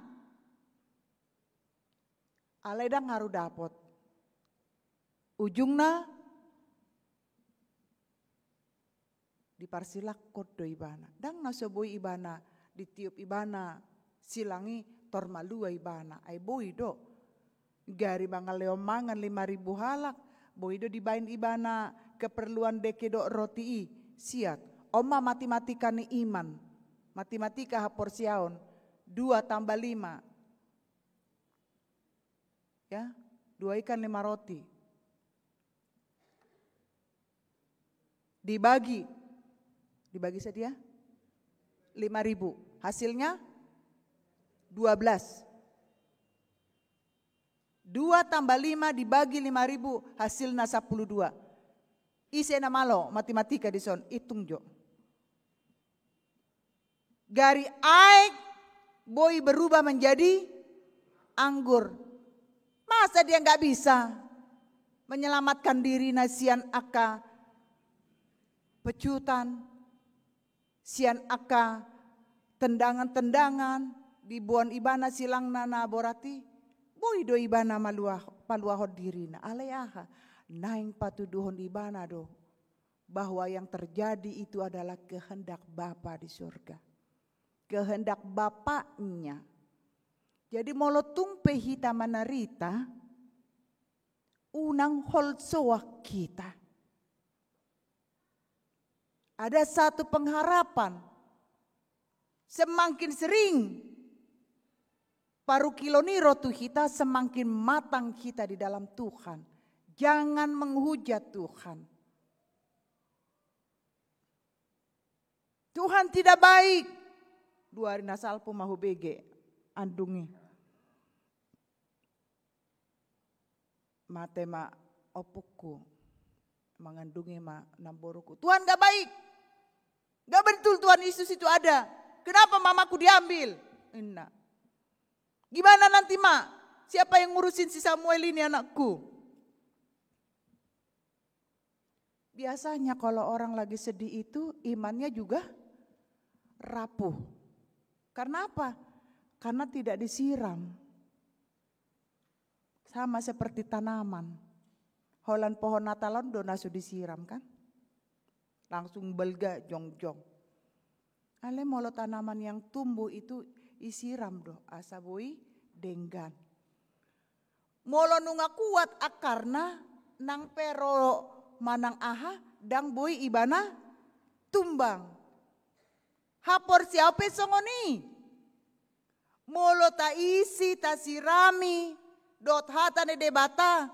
Alai ndang haru dapot. Ujungna diparsilanghon do ibana. Ndang na so boi ibana ditiup ibana silang i tor malua ibana. Ai boi do. Gari mangalehon mangan lima ribu halak, boi do dibaen ibana keperluan dengke dohot roti i. Siat. On ma matematika ni iman. Matematika haporseaon. Dua tambah lima. Ya, dua ikan lima roti. Dibagi. Dibagi sadia? Lima ribu. Hasilnya? Dua belas. Dua tambah lima dibagi lima ribu, hasilna sampulu dua. Ise na malo matematika dison, itung jo. Gari aek boi berubah menjadi anggur. Masa dia nggak bisa menyelamatkan dirina sian angka pecutan, sian angka tendangan-tendangan, diboan ibana silangna na borat i? Boi do ibana maluah-, paluahon dirina. Alai aha? Naeng patuduhon ibana do bahwa yang terjadi itu adalah kehendak Bapa di surga. Kehendak Bapaknya. Jadi molo tung pe hita manarita, unang holsoak hita. Ada satu pengharapan. Semakin sering parungkilon i ro tu hita, semakin matang hita di dalam Tuhan. Jangan menghujat Tuhan. Tuhan tidak baik. Dua ari na salpu ma hubege andung i. Mate ma ompungku. Mangandungi ma namboruku. Tuhan nggak baik. Nggak betul Tuhan Yesus itu ada. Kenapa mamaku diambil? Inna. Gimana nanti, Mak? Siapa yang ngurusin si Samuel ini, anakku? Biasanya kalau orang lagi sedih itu, imannya juga rapuh. Karena apa? Karena tidak disiram. Sama seperti tanaman. Holan pohon Natal on do na so disiram, kan? Langsung balga, jongjong. Alai molo tanaman yang tumbuh itu isiram do, asa boi denggan. Molo nunga kuat akarna, nang pe ro manang aha, ndang boi ibana tumbang. Haporseaon pe songon i. Molo taisi, tasirami dohot hata ni Debata,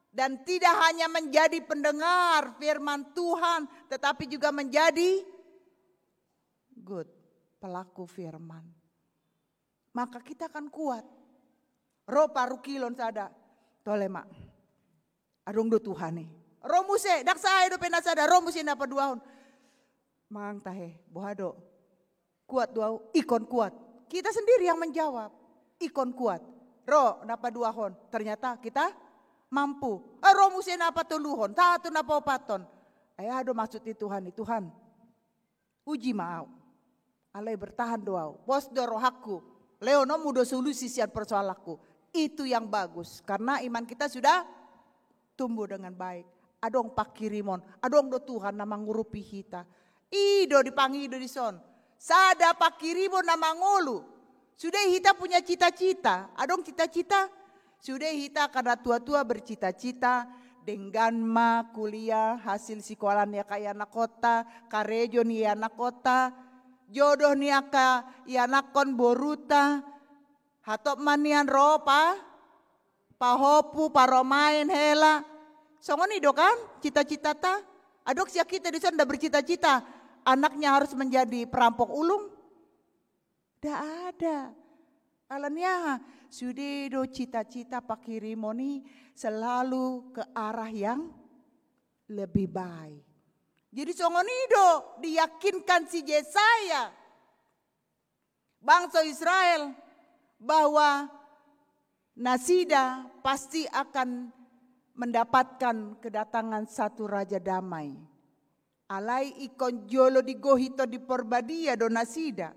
dan tidak hanya menjadi pendengar firman Tuhan, tetapi juga menjadi, good, pelaku firman, maka kita akan kuat. Ro parungkilon sada, tole ma. Adong do Tuhan i. Ro muse, ndang sae dope na sada, ro muse na paduahon. Manang tahe, boha do? Kuat do au, ingkon kuat. Kita sendiri yang menjawab. Ingkon kuat. Ro na paduahon, ternyata kita mampu. Eh, ro muse na patoluhon, sahat tu na paopathon. Ai aha do maksud ni Tuhan i, Tuhan, uji ma au. Alai bertahan do au. Pos do rohangku. Lehononmu do solusi sian persoalanku. Itu yang bagus. Karena iman kita sudah tumbuh dengan baik. Adong pangkirimon. Adong do Tuhan na mangurupi hita. I do dipangido dison. Sada pangkirimon na mangolu. Sude hita punya cita-cita. Adong cita-cita. Sude hita angka na tua-tua bercita-cita, denggan ma kuliah, hasil sikola ni angka ianakhonta, karejo ni ianakhonta, jodoh ni angka ianakhon boruta, hatop ma nian ro pa, pahompu, paromaen, hela. Songon i do kan cita-citata? Adong sian hita dison na bercita-cita, anaknya harus menjadi perampok ulung? Nda ada. Alani aha? Sude do cita-cita pangkirimon i selalu ke arah yang lebih baik. Jadi songon i do diyakinkan si Jesaya bangso Israel bahwa nasida pasti akan mendapatkan kedatangan satu raja damai. Alai ingkon jolo digohithon di Porbadia do nasida.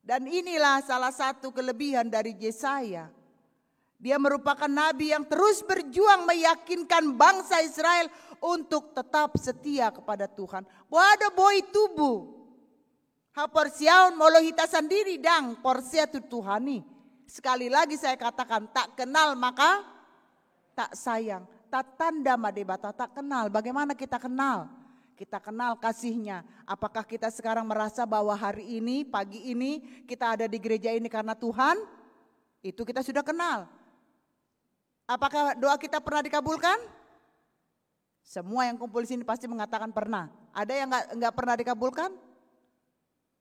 Dan inilah salah satu kelebihan dari Jesaya. Dia merupakan nabi yang terus berjuang meyakinkan bangsa Israel untuk tetap setia kepada Tuhan. Boha do boi tubu haporseaon molo hita sandiri ndang porsea tu Tuhan i. Sekali lagi saya katakan, tak kenal maka tak sayang. Tatanda ma Debata, tak kenal. Bagaimana kita kenal? Kita kenal kasihnya. Apakah kita sekarang merasa bahwa hari ini, pagi ini, kita ada di gereja ini karena Tuhan? Itu kita sudah kenal. Apakah doa kita pernah dikabulkan? Semua yang kumpul di sini pasti mengatakan pernah. Ada yang nggak, nggak pernah dikabulkan?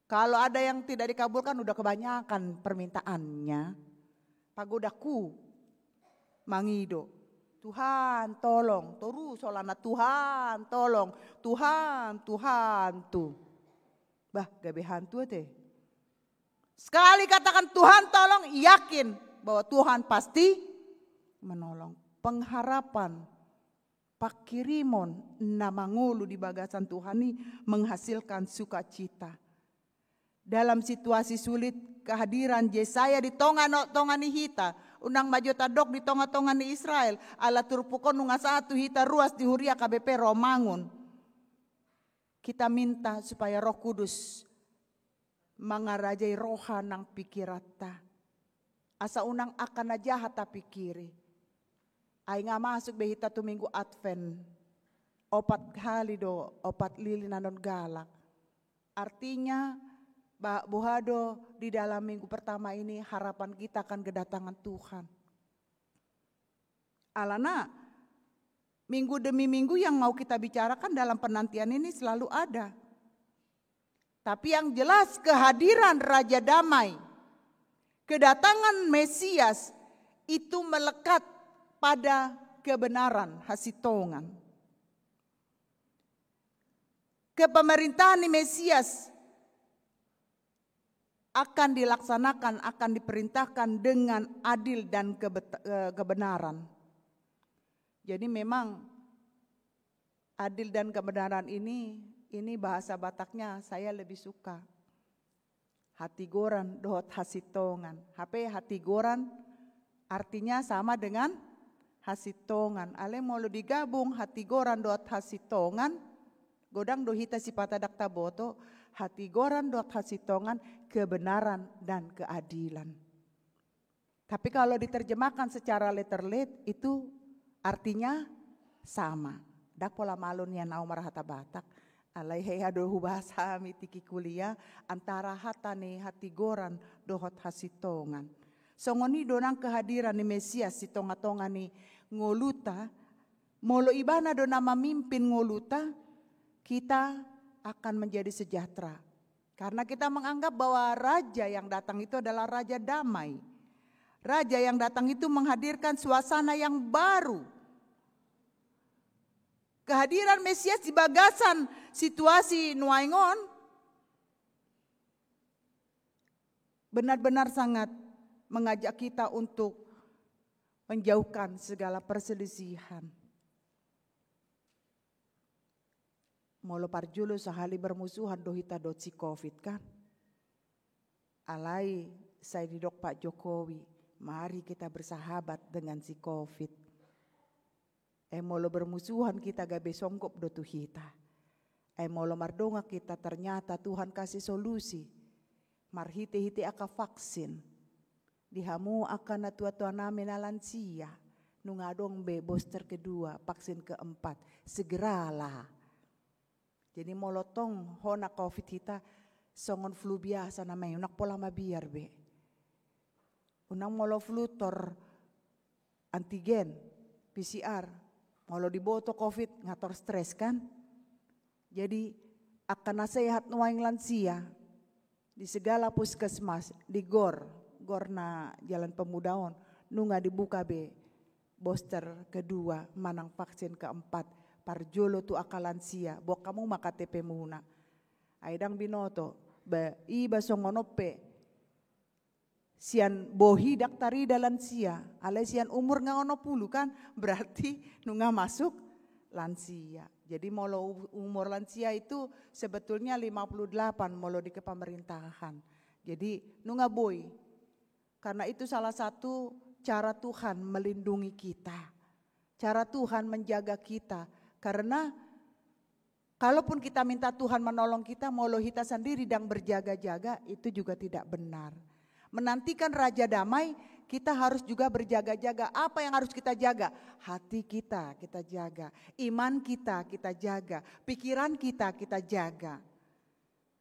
Kalau ada yang tidak dikabulkan, udah kebanyakan permintaannya. Pagodangku mangido, "Tuhan, tolong." Toru solana, "Tuhan, tolong. Tuhan, Tuhan, tu." Bah, gabe hantu ate. Sekali katakan, "Tuhan, tolong," yakin bahwa Tuhan pasti menolong. Pengharapan, pangkirimon na mangolu di bagasan Tuhan i menghasilkan sukacita. Dalam situasi sulit, kehadiran Jesaya di tonga-tonga ni hita, unang ma jo tadok di tonga-tonga ni Israel, ala turpuk on nunga sahat tu hita ruas di huria K B P Romangun. Kita minta supaya Roh Kudus mangarajai roha nang pikiranta. Asa unang angka na jahat tapikiri. Ai nga masuk be hita tu minggu Advent. Opat hali do, opat lilin annon galak. Artinya, ba-, boha do di dalam minggu pertama ini harapan kita akan kedatangan Tuhan. Alana, minggu demi minggu yang mau kita bicarakan dalam penantian ini selalu ada. Tapi yang jelas, kehadiran Raja Damai, kedatangan Mesias itu melekat pada kebenaran, hasintongan. Kepemerintahan ni Mesias akan dilaksanakan, akan diperintahkan dengan adil dan kebet-, eh, kebenaran. Jadi memang adil dan kebenaran ini, ini bahasa Bataknya saya lebih suka. Hatigoran dohot hasintongan. Hape hatigoran artinya sama dengan hasintongan. Alai molo digabung hatigoran dohot hasintongan, godang do hita sipata ndang taboto, hatigoran dohot hasintongan, kebenaran dan keadilan. Tapi kalau diterjemahkan secara letterlet, itu artinya sama. Ndang pola malo nian au marhata Batak. Alai hea do hubahas hami tingki kuliah antara hata ni hatigoran dohot hasintongan. Songon i do nang kehadiran ni Mesias di tonga-tonga ni ngoluta, molo ibana do na mamimpin ngoluta, kita akan menjadi sejahtera. Karena kita menganggap bahwa raja yang datang itu adalah raja damai. Raja yang datang itu menghadirkan suasana yang baru. Kehadiran Mesias di bagasan situasi nuaeng on benar-benar sangat mengajak kita untuk menjauhkan segala perselisihan. Molo parjolo sahali bermusuhan do hita dohot si covid kan. Alai sai didok Pak Jokowi, mari kita bersahabat dengan si covid. Ai molo bermusuhan kita gabe songgop do tu hita. Ai molo mardongan kita ternyata Tuhan kasih solusi. Marhite-hite angka vaksin. Di hamu angka natua-tua nami na lansia, nunga adong be booster kedua, vaksin keempat, segeralah. Jadi molo tong hona covid hita songon flu biasa namai, unang pola mabiar be. Unang molo flu tor antigen, P C R, molo diboto covid nga tor stres kan. Jadi angka na sehat nuaeng lansia, Di segala puskesmas, di gor, gor na Jalan Pemuda on, nunga dibuka be booster kedua manang vaksin keempat, parjolo tu angka lansia, boan hamu ma K T P muna. Ai ndang binoto, ba, iba songon on pe, sian bohi ndang tarida lansia, alai sian umur nga onom pulu kan, berarti nunga masuk lansia. Jadi molo u-, umur lansia itu sebetulnya lima puluh delapan molo di kepemerintahan. Jadi nunga boi. Karena itu salah satu cara Tuhan melindungi kita. Cara Tuhan menjaga kita. Karena kalaupun kita minta Tuhan menolong kita, molo hita sendiri ndang berjaga-jaga, itu juga tidak benar. Menantikan Raja Damai, kita harus juga berjaga-jaga. Apa yang harus kita jaga? Hati kita, kita jaga. Iman kita, kita jaga. Pikiran kita, kita jaga.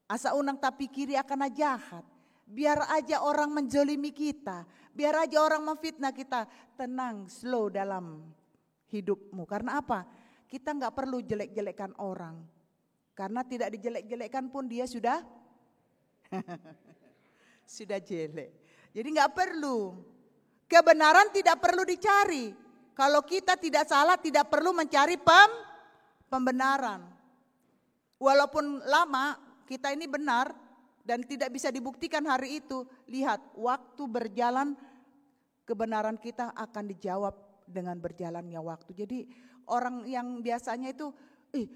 Asa unang tapikiri angka na jahat. Biar aja orang menzolimi kita. Biar aja orang memfitnah kita. Tenang, slow dalam hidupmu. Karena apa? Kita nggak perlu jelek-jelekan orang. Karena tidak dijelek-jelekkan pun dia sudah sudah jelek. Jadi nggak perlu. Kebenaran tidak perlu dicari. Kalau kita tidak salah, tidak perlu mencari pem-, pembenaran. Walaupun lama kita ini benar dan tidak bisa dibuktikan hari itu, lihat, waktu berjalan, kebenaran kita akan dijawab dengan berjalannya waktu. Jadi orang yang biasanya itu, "Ih,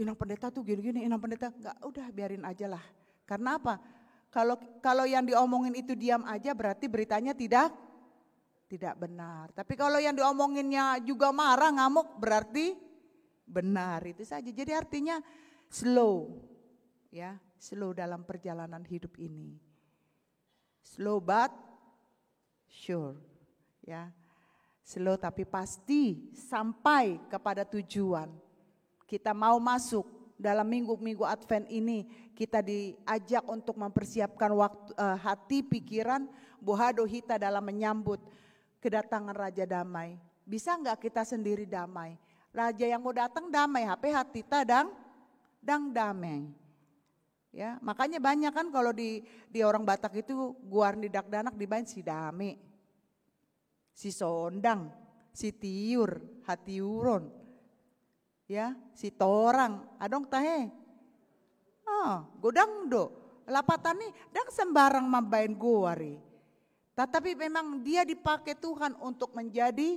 Inang Pendeta tuh gini-gini, Inang Pendeta," nggak, udah biarin aja lah. Karena apa? Kalau, kalau yang diomongin itu diam aja, berarti beritanya tidak, tidak benar. Tapi kalau yang diomonginnya juga marah, ngamuk, berarti benar. Itu saja. Jadi artinya slow, ya, slow dalam perjalanan hidup ini. Slow but sure, ya. Slow tapi pasti sampai kepada tujuan. Kita mau masuk dalam minggu-minggu Advent ini, kita diajak untuk mempersiapkan waktu, eh, hati, pikiran, boha do hita dalam menyambut kedatangan Raja Damai. Bisa nggak kita sendiri damai? Raja yang mau datang damai, hape hatita ndang, ndang damai. Ya, makanya banyak kan kalau di, di orang Batak itu goar ni dakdanak dibaen si Dame, si Sondang, si Tiur, Hatiuron, ya, si Torang, adong tahe. Ah, godang do. Lapatan i ndang sembarang mambaen goar i. Tetapi memang dia dipakai Tuhan untuk menjadi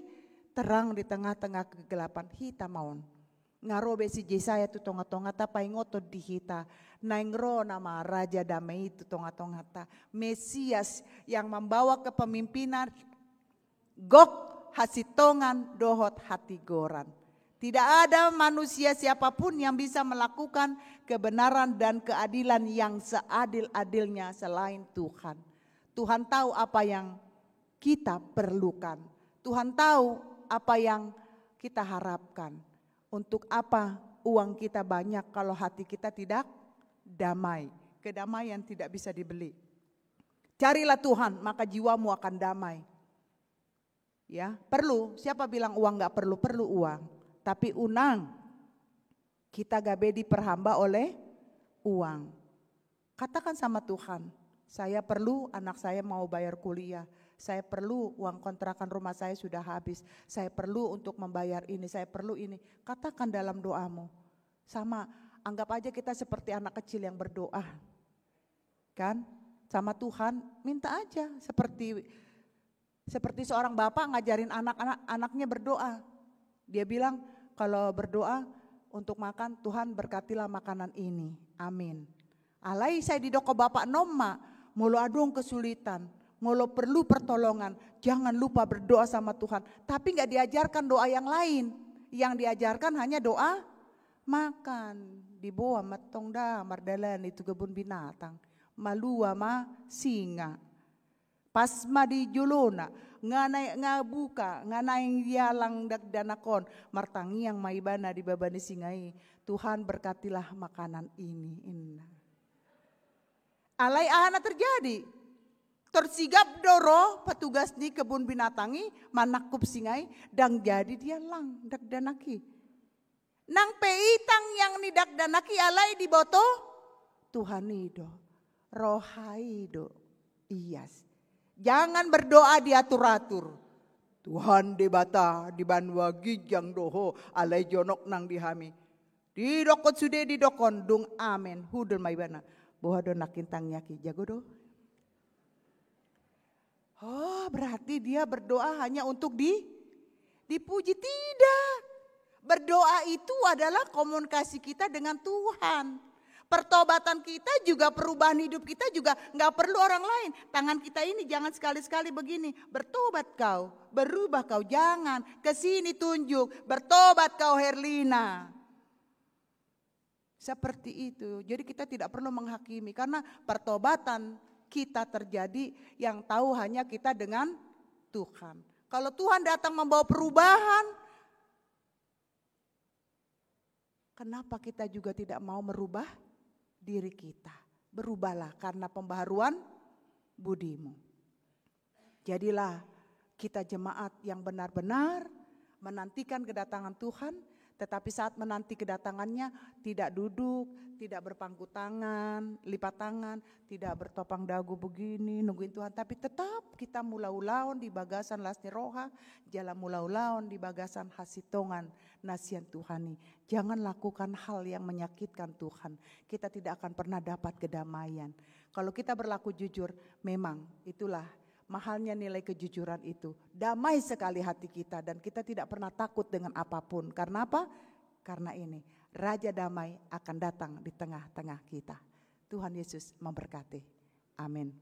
terang di tengah-tengah kegelapan. Hita ma on. Nga ro be si Jesaya tu tonga-tongata paingoton di hita. Naeng ro nama Raja Damai i tu tonga-tongata. Mesias yang membawa kepemimpinan, gok, hasintongan dohot hatigoran. Tidak ada manusia siapapun yang bisa melakukan kebenaran dan keadilan yang seadil-adilnya selain Tuhan. Tuhan tahu apa yang kita perlukan. Tuhan tahu apa yang kita harapkan. Untuk apa uang kita banyak kalau hati kita tidak damai? Kedamaian tidak bisa dibeli. Carilah Tuhan, maka jiwamu akan damai. Ya, perlu. Siapa bilang uang nggak perlu? Perlu uang. Tapi unang kita gabe diperhamba oleh uang. Katakan sama Tuhan, "Saya perlu anak saya mau bayar kuliah. Saya perlu uang kontrakan rumah saya sudah habis. Saya perlu untuk membayar ini, saya perlu ini." Katakan dalam doamu. Sama, anggap aja kita seperti anak kecil yang berdoa. Kan? Sama Tuhan, minta aja seperti seperti seorang bapak ngajarin anak-anak, anaknya berdoa. Dia bilang, "Kalau berdoa untuk makan, Tuhan berkatilah makanan ini. Amin." Alai sai didok bapak on ma, molo adong kesulitan, molo perlu pertolongan, jangan lupa berdoa sama Tuhan. Tapi nggak diajarkan doa yang lain. Yang diajarkan hanya doa makan. Diboan ma tong da mardalani tu kebun binatang. Malua ma singa. Pas ma di jolona, nga naeng, nga buka, nga naeng dialang dakdanak on, martangiang ma ibana di baba ni singa i, "Tuhan, berkatilah makanan ini," ninna. Alai aha na terjadi? Tor sigap do ro petugas ni kebun binatang i manangkup singa i, ndang jadi dialang dakdanak i. Nang pe i tangiang ni dakdanak i alai diboto Tuhan i do. Roha i do ias. Jangan berdoa diatur-atur. Tuhan Debata, di banua ginjang do Ho, alai jonok nang di hami. Didokkon sude, didokkon, dung amen, hundul ma ibana. Boha do nangkin tangiang i, jago do? Oh, berarti dia berdoa hanya untuk di, dipuji? Tidak. Berdoa itu adalah komunikasi kita dengan Tuhan. Pertobatan kita juga, perubahan hidup kita juga nggak perlu orang lain. Tangan kita ini jangan sekali-sekali begini, "Bertobat kau, berubah kau." Jangan. Ke sini tunjuk, "Bertobat kau, Herlina." Seperti itu. Jadi kita tidak perlu menghakimi karena pertobatan kita terjadi, yang tahu hanya kita dengan Tuhan. Kalau Tuhan datang membawa perubahan, kenapa kita juga tidak mau merubah diri kita? Berubahlah karena pembaharuan budimu. Jadilah kita jemaat yang benar-benar menantikan kedatangan Tuhan, tetapi saat menanti kedatangannya tidak duduk, tidak berpangku tangan, lipat tangan, tidak bertopang dagu begini, nungguin Tuhan, tapi tetap kita mulaulaon di bagasan las ni roha, jala mulaulaon di bagasan hasintongan na sian Tuhan i. Jangan lakukan hal yang menyakitkan Tuhan. Kita tidak akan pernah dapat kedamaian. Kalau kita berlaku jujur, memang itulah mahalnya nilai kejujuran itu. Damai sekali hati kita dan kita tidak pernah takut dengan apapun. Karena apa? Karena ini, Raja Damai akan datang di tengah-tengah kita. Tuhan Yesus memberkati. Amin.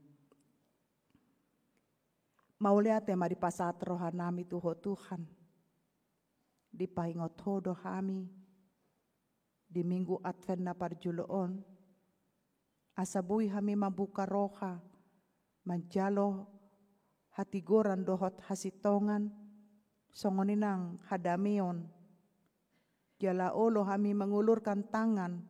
Mauliate ma dipasahat rohanami tu Ho Tuhan. Dipaingot Ho do hami di Minggu Advent na parjolo on, asa boi hami mambuka roha, manjalo hatigoran dohot hasintongan, songon i nang hadameon. Jala olo hami mengulurkan tangan,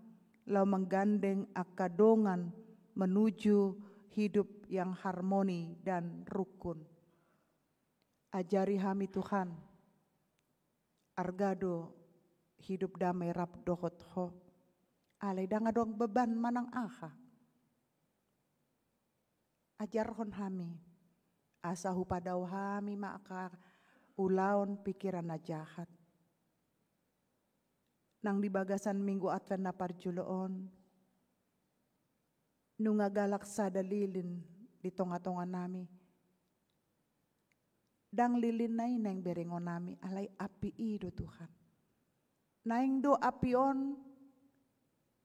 laho menggandeng angka dongan menuju hidup yang harmoni dan rukun. Ajari hami Tuhan, arga do hidup damai rap dohot Ho. Alai ndang adong beban manang aha. Ajarhon hami, asa hupadao hami ma angka ulaon pikiran na jahat. Nang di bagasan Minggu Advent na parjolo on, nunga galak sada lilin di tonga-tonga nami. Ndang lilinna i naeng berengon nami, alai api i do Tuhan. Naeng do api on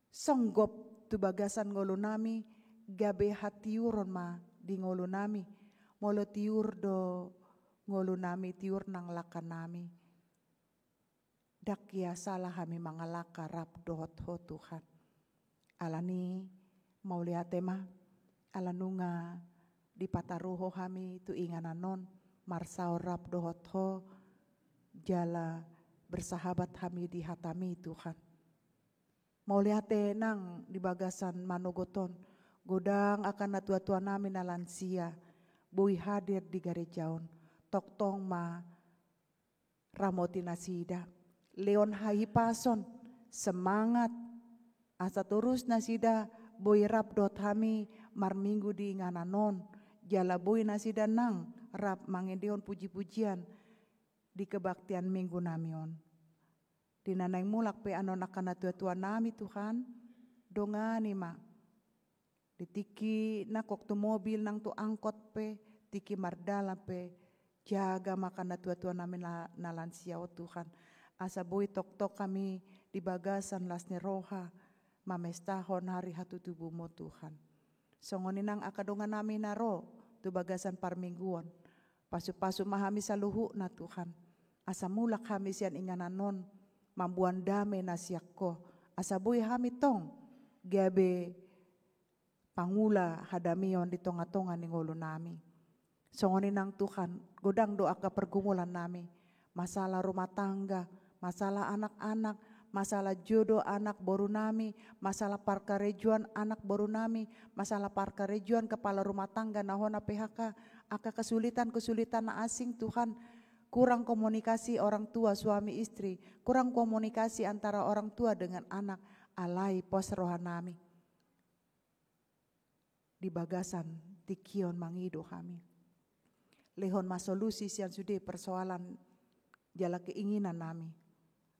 songgop tu bagasan ngolu nami, gabe hatiuron ma di ngolu nami. Molo tiur do ngolu nami, tiur nang langka nami. Ndang ia sala hami mangalangka rap dohot Ho Tuhan. Alani mauliate ma, ala nunga dipataru Ho hami tu inganan on, marsaor rap dohot Ho, jala bersahabat hami di hataMi Tuhan. Mauliate nang di bagasan manogot on, godang angka natua-tua nami na lansia, boi hadir di gareja on, tongtong ma ramoti nasida. Lehon hahipason, semangat, asa torus nasida boi rap dohot hami marminggu di inganan on, jala boi nasida nang rap mangendehon puji-pujian di kebaktian minggu nami on. Di na naeng mulak pe annon angka natua-tua nami Tuhan, dongani ma. Di tingki nangkok tu mobil nang tu angkot pe, tingki mardalan pe, jaga ma angka natua-tua nami na, na lansia on Tuhan. Asa boi tongtong hami di bagasan las ni roha, mamestahon hari hatutubuMu Tuhan. Songon i nang angka dongan nami na ro tu bagasan parmingguon. Pasu-pasu ma hami saluhutna Tuhan. Asa mulak hami sian inganan on, mamboan dame na sian Ho. Asa boi hami tong, gabe pangula hadameon di tonga-tonga ni ngolu nami. Songon i nang Tuhan, godang do angka pergumulan nami. Masalah rumah tangga, masalah anak-anak, masalah jodoh anak boru nami, masalah parkarejoan anak boru nami, masalah parkarejoan kepala rumah tangga na hona P H K, angka kesulitan-kesulitan na asing Tuhan, kurang komunikasi orang tua suami istri, kurang komunikasi antara orang tua dengan anak, alai pos roha nami. di bagasan tingki on mangido hami. Lehon ma solusi sian sude persoalan jala keinginan nami.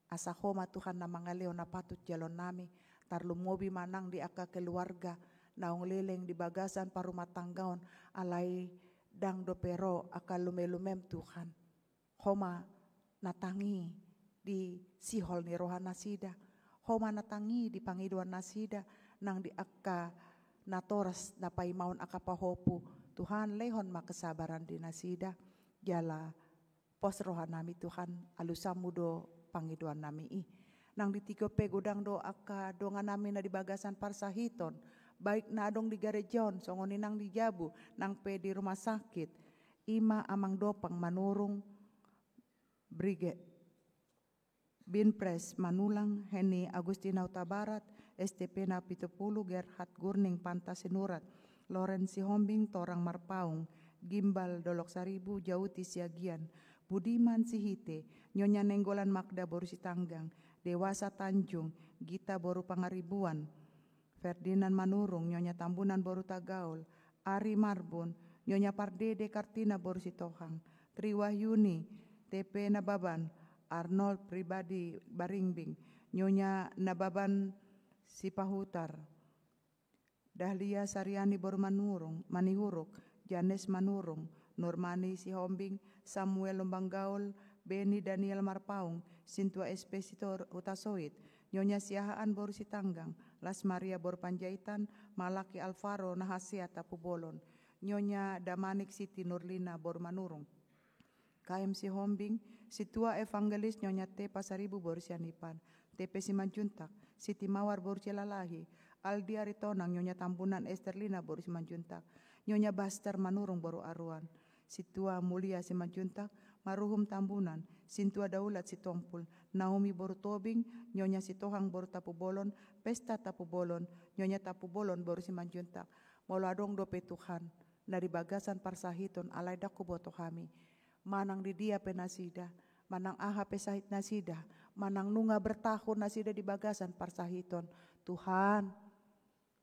Asa Ho ma Tuhan na mangalehon na patut jaloon nami, tarlumobi ma nang di angka keluarga naung leleng di bagasan parumatanggaon, alai ndang dope ro angka lume-lumem Tuhan. Ho ma na tangi di sihol ni roha nasida. Ho ma na tangi di pangidoan nasida, nang di angka natoras na paimahon angka pahompu. Tuhan, lehon ma kesabaran di nasida. Jala pos roha nami Tuhan, alusanmu do pangidoan nami i. Nang di tingki on pe godang do angka dongan nami na di bagasan parsahiton, baik na adong di gareja on, songon i nang di jabu, nang pe di rumah sakit. I ma Amang Dopang Manurung, Brige-, Binpres Manulang, Heni Agustina Hutabarat, S T P na pitu pulu, Gerhard Gurning Panta Sinurat, Loren Sihombing Torang Marpaung, Gimbal Dolok Saribu, Jauti Siagian, Budiman Sihite, Nyonya Nenggolan Magda boru Sitanggang, Dewasa Tanjung, Gita boru Pangaribuan, Ferdinand Manurung, Nyonya Tambunan boru Tagaol, Ari Marbun, Nyonya Pardede Kartina boru Sitohang, Tri Wahyuni, T P Nababan, Arnold Pribadi Baringbing, Nyonya Nababan Sipahutar, Dahlia Sariani boru Manurung, Manihuruk, Janes Manurung, Nurmani Sihombing, Samuel Lumbanggaol, Beni Daniel Marpaung, Sintua Espesitor Hutasoit, Nyonya Siahaan boru Sitanggang, Las Maria boru Panjaitan, Malaki Alvaro Nahasea Tapubolon, Nyonya Damanik Siti Nurlina boru Manurung, K M Sihombing, Sintua Evangelis Nyonya T Pasaribu boru Sianipan, T P Simanjuntak, Siti Mawar boru Silalahi, Aldi Aritonang, Nyonya Tambunan Esterlina boru Simanjuntak, Nyonya Baster Manurung boru Aruan, Sintua Mulia Simanjuntak, Maruhum Tambunan, Sintua Daulat Sitompul, Naomi boru Tobing, Nyonya Sitohang boru Tapubolon, Pesta Tapubolon, Nyonya Tapubolon boru Simanjuntak. Molo adong dope Tuhan na di bagasan parsahiton, alai ndang huboto hami. Manang di dia pe nasida, manang aha pe sahit nasida, manang nunga bertahun nasida di bagasan parsahiton, Tuhan,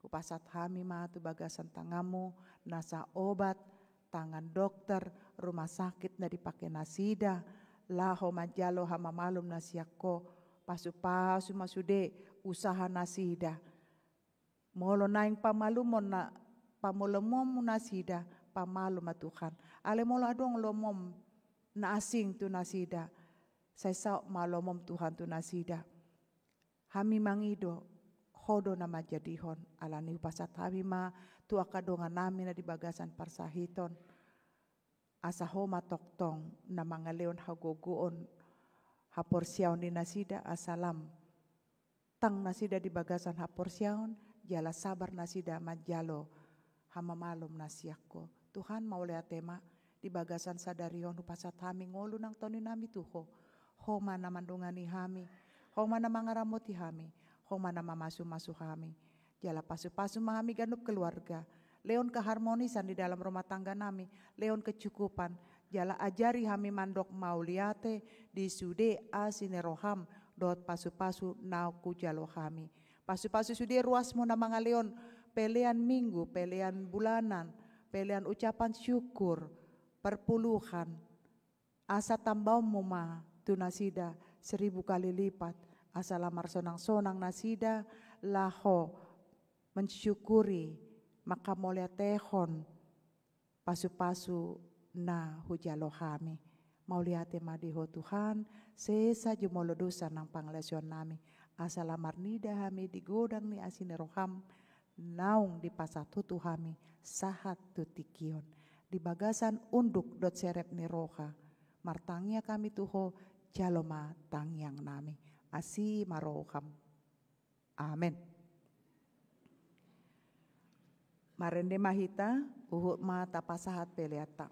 hupasahat hami ma tu bagasan tanganmu, nasa obat, tangan dokter, rumah sakit na dipake nasida, laho manjalo hamamalum na sian Ho, pasu-pasu ma sude usaha nasida. Molo naeng pamalumon na, pamalumonmu nasida, pamalum ma Tuhan. Alai molo adong lomom na asing tu nasida, sai saut ma lomom Tuhan tu nasida. Hami mangido, Ho do na manjadihon, alani hupasahat hami ma tu angka dongan nami na di bagasan parsahiton. Asa Ho ma tongtong na mangalehon hagogoon, haporseaon ni nasida, asa lam tang nasida di bagasan haporseaon, jala sabar nasida manjalo hamamalum na sian Ho. Tuhan, mauliate ma, di bagasan sadari on hupasahat hami ngolu nang tondi nami tu Ho. Ho ma na mandongani hami, Ho ma na mangaramoti hami, Ho ma na mamasu-masu hami. Jala pasu-pasu ma hami ganup keluarga. Lehon keharmonisan di dalam rumah tangga nami, lehon kecukupan. Jala ajari hami mandok mauliate di sude asi ni roham dohot pasu-pasu naung hujalo hami. Pasu-pasu sude ruasmu na mangalehon pelean minggu, pelean bulanan, pelean ucapan syukur, perpuluhan. Asa tambaonmu ma tu nasida seribu kali lipat, asa lam marsonang-sonang nasida laho mensyukuri, manghamauliatehon pasu-pasu na hujalo hami. Mauliate ma di Ho Tuhan, sesa jumolo dosa nang pangalaosion nami, asa lam marnida hami di godang ni asi ni roham, naung dipasahat Ho tu hami sahat tu tingki on. Di bagasan unduk dohot serep ni roha, martangiang hami tu Ho, jalo ma tangiang nami. Asi ma roham. Amen. Marende ma hita, huhut ma tapasahat peleanta.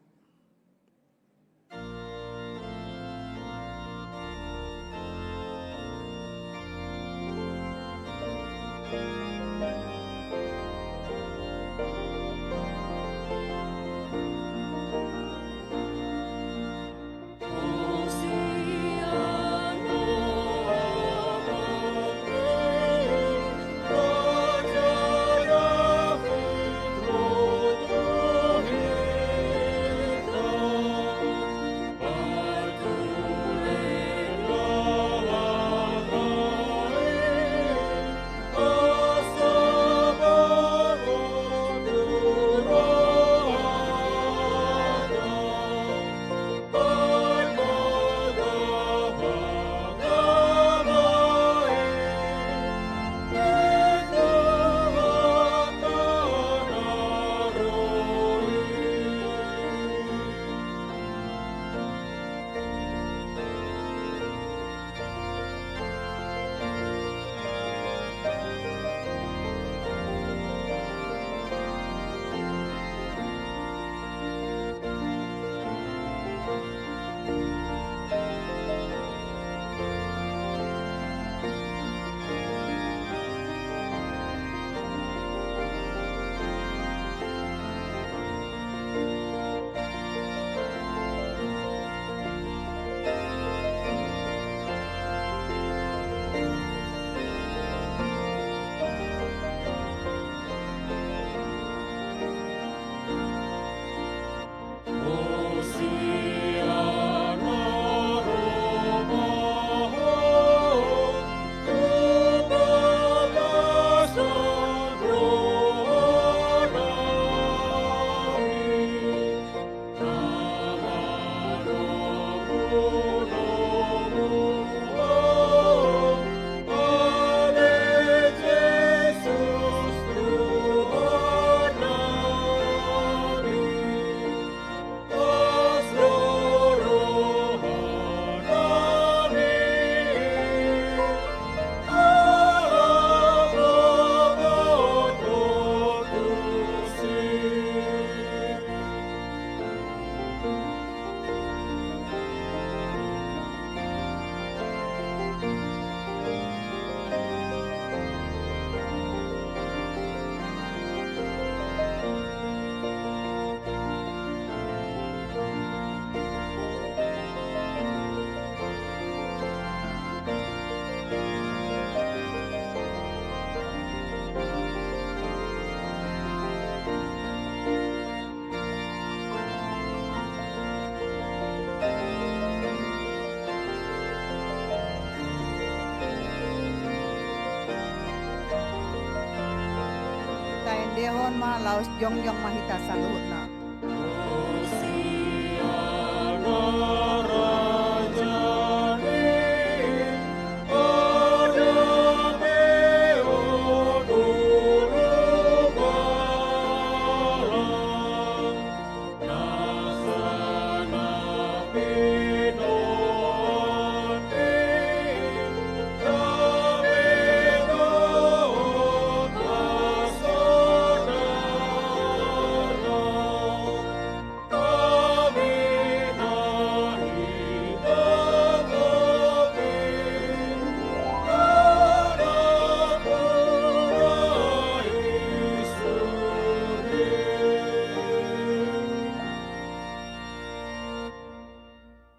Lehon ma laos jongjong ma hita saluhutna.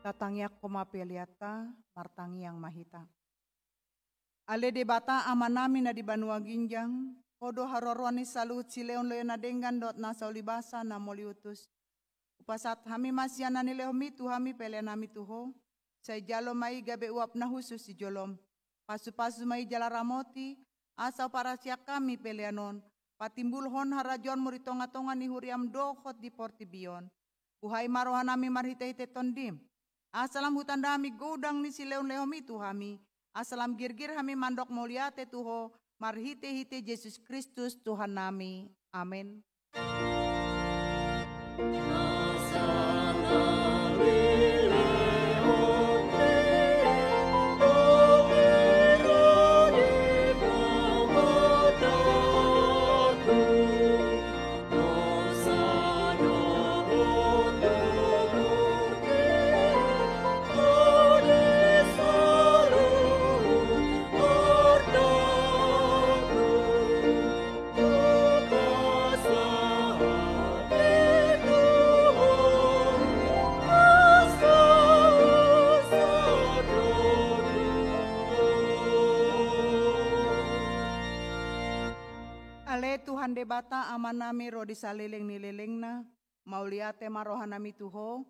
Tatangiangkon ma peleanta, martangiang ma hita. Ale Debata Amanami na di banua ginjang, Ho do haroroan ni saluhut silehonlehon na denggan dohot nasa ulibasa na mauliutus. Hupasahat hami ma sian na nilehonMi tu hami peleanami tu Ho, sai jalo ma i gabe uap na hushus di jolom. Pasupasu ma i jala ramoti, asa huparasiak hami pelean on patimbulhon harajaonMu di tongatonga ni huriaM dohot di portibi on. Buhai ma rohanami marhitehite TondiM, asa lam hutanda hami godang ni silehonlehonMi tu hami, asa lam girgir hami mandok mauliate tu Ho marhitehite Jesus Kristus Tuhannami. Amen. Ale Tuhan Debata Amanami ro di saleleng ni lelengna, mauliate ma rohanami tu Ho,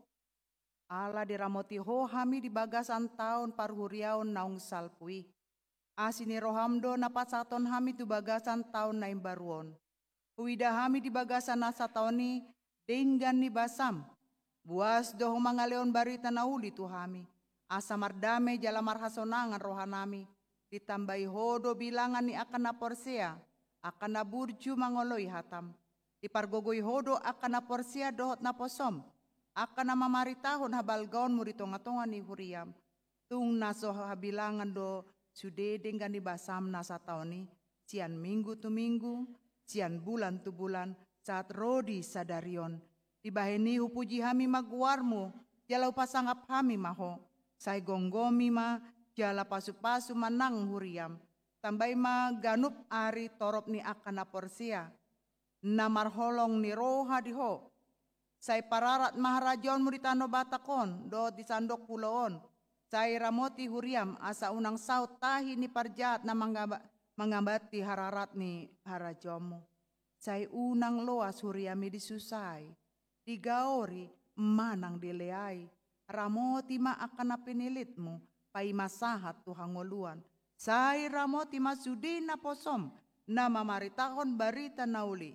ala diramoti Ho hami di bagasan taon parhuriaon naung salpu i. Asi ni rohaM do na pasahathon hami tu bagasan taon na imbaru on. Huida hami di bagasan nasa taon i denggan ni basaM. Boas do Ho mangalehon barita na uli tu hami, asa mardame jala marhasonangan rohanami. Ditambai Ho do bilangan ni angka na porsea, angka na burju mangoloi hataM. Dipargogoi Ho do angka na porsea dohot naposoM, angka na mamaritahon habalgaonMu di tongatonga ni huriaM. Tung na so habilangan do sude denggan ni basaM nasa taon i, sian minggu tu minggu, sian bulan tu bulan, sahat ro di sadari on. Dibahen i hupuji hami ma goarMu, jala hupasangap hami ma Ho. Sai gomgomi ma, jala pasupasu ma nang huriaM. Tambai ma ganup ari torop ni angka na porsea, na marholong ni roha di Ho. Sai pararat ma harajaonMu di tano Batak on dohot di sandok pulo on. Sai ramoti huriaM asa unang saut tahi ni parjahat na mangaba-, mangambanti hararat ni harajaonMu. Sai unang loas huriaM i disusai, digaori manang dileai. Ramoti ma angka na pinilitMu, paima sahat tu hangoluan. Sai ramoti ma sude naposoM, na mamaritahon barita na uli.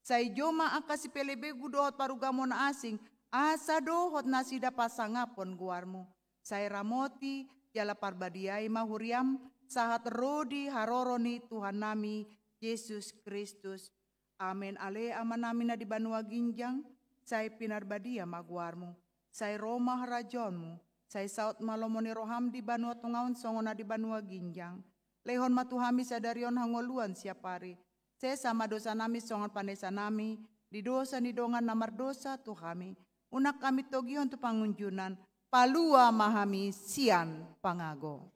Sai jou ma angka sipelebegu dohot parugamo na asing, asa dohot nasida pasangaphon goarMu. Sai ramoti jala parbadiai ma huriaM, sahat ro di haroro ni Tuhannami Jesus Kristus. Amen. Ale Amanami na di banua ginjang, sai pinarbadia ma goarMu. Sai ro ma harajaonMu, sai saut ma lomo ni rohaM di banua tonga on songon na di banua ginjang. Lehon ma tu hami sadari on hangoluan siapari. Sesa ma dosanami songon panesanami di dosa ni dongan na mardosa tu hami. Unang hami togihon tu pangunjunan, palua ma hami sian pangago.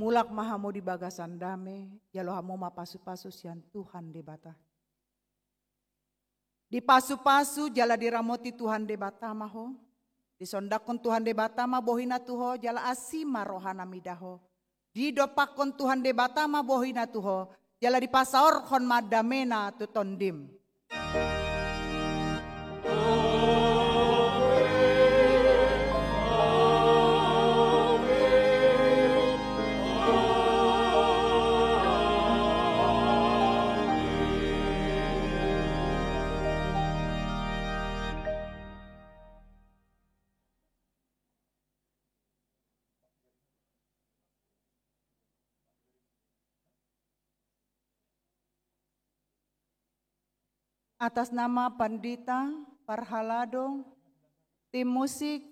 Mulak ma hamu di bagasan dame, jalo hamu ma pasu-pasu sian Tuhan Debata. Dipasu-pasu jala diramoti Tuhan Debata ma ho. Disondangkon Tuhan Debata ma bohina tu ho, jala asi ma rohana mida ho. Didompakkon Tuhan Debata ma bohina tu ho, jala dipasaorhon ma damena tu tondim. Atas nama pandita, parhalado, tim musik,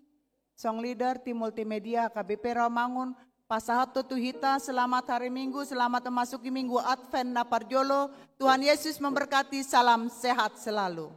song leader, tim multimedia, K B P Rawamangun, pasahat tu hita, selamat hari Minggu, selamat memasuki Minggu Advent na parjolo. Tuhan Yesus memberkati, salam sehat selalu.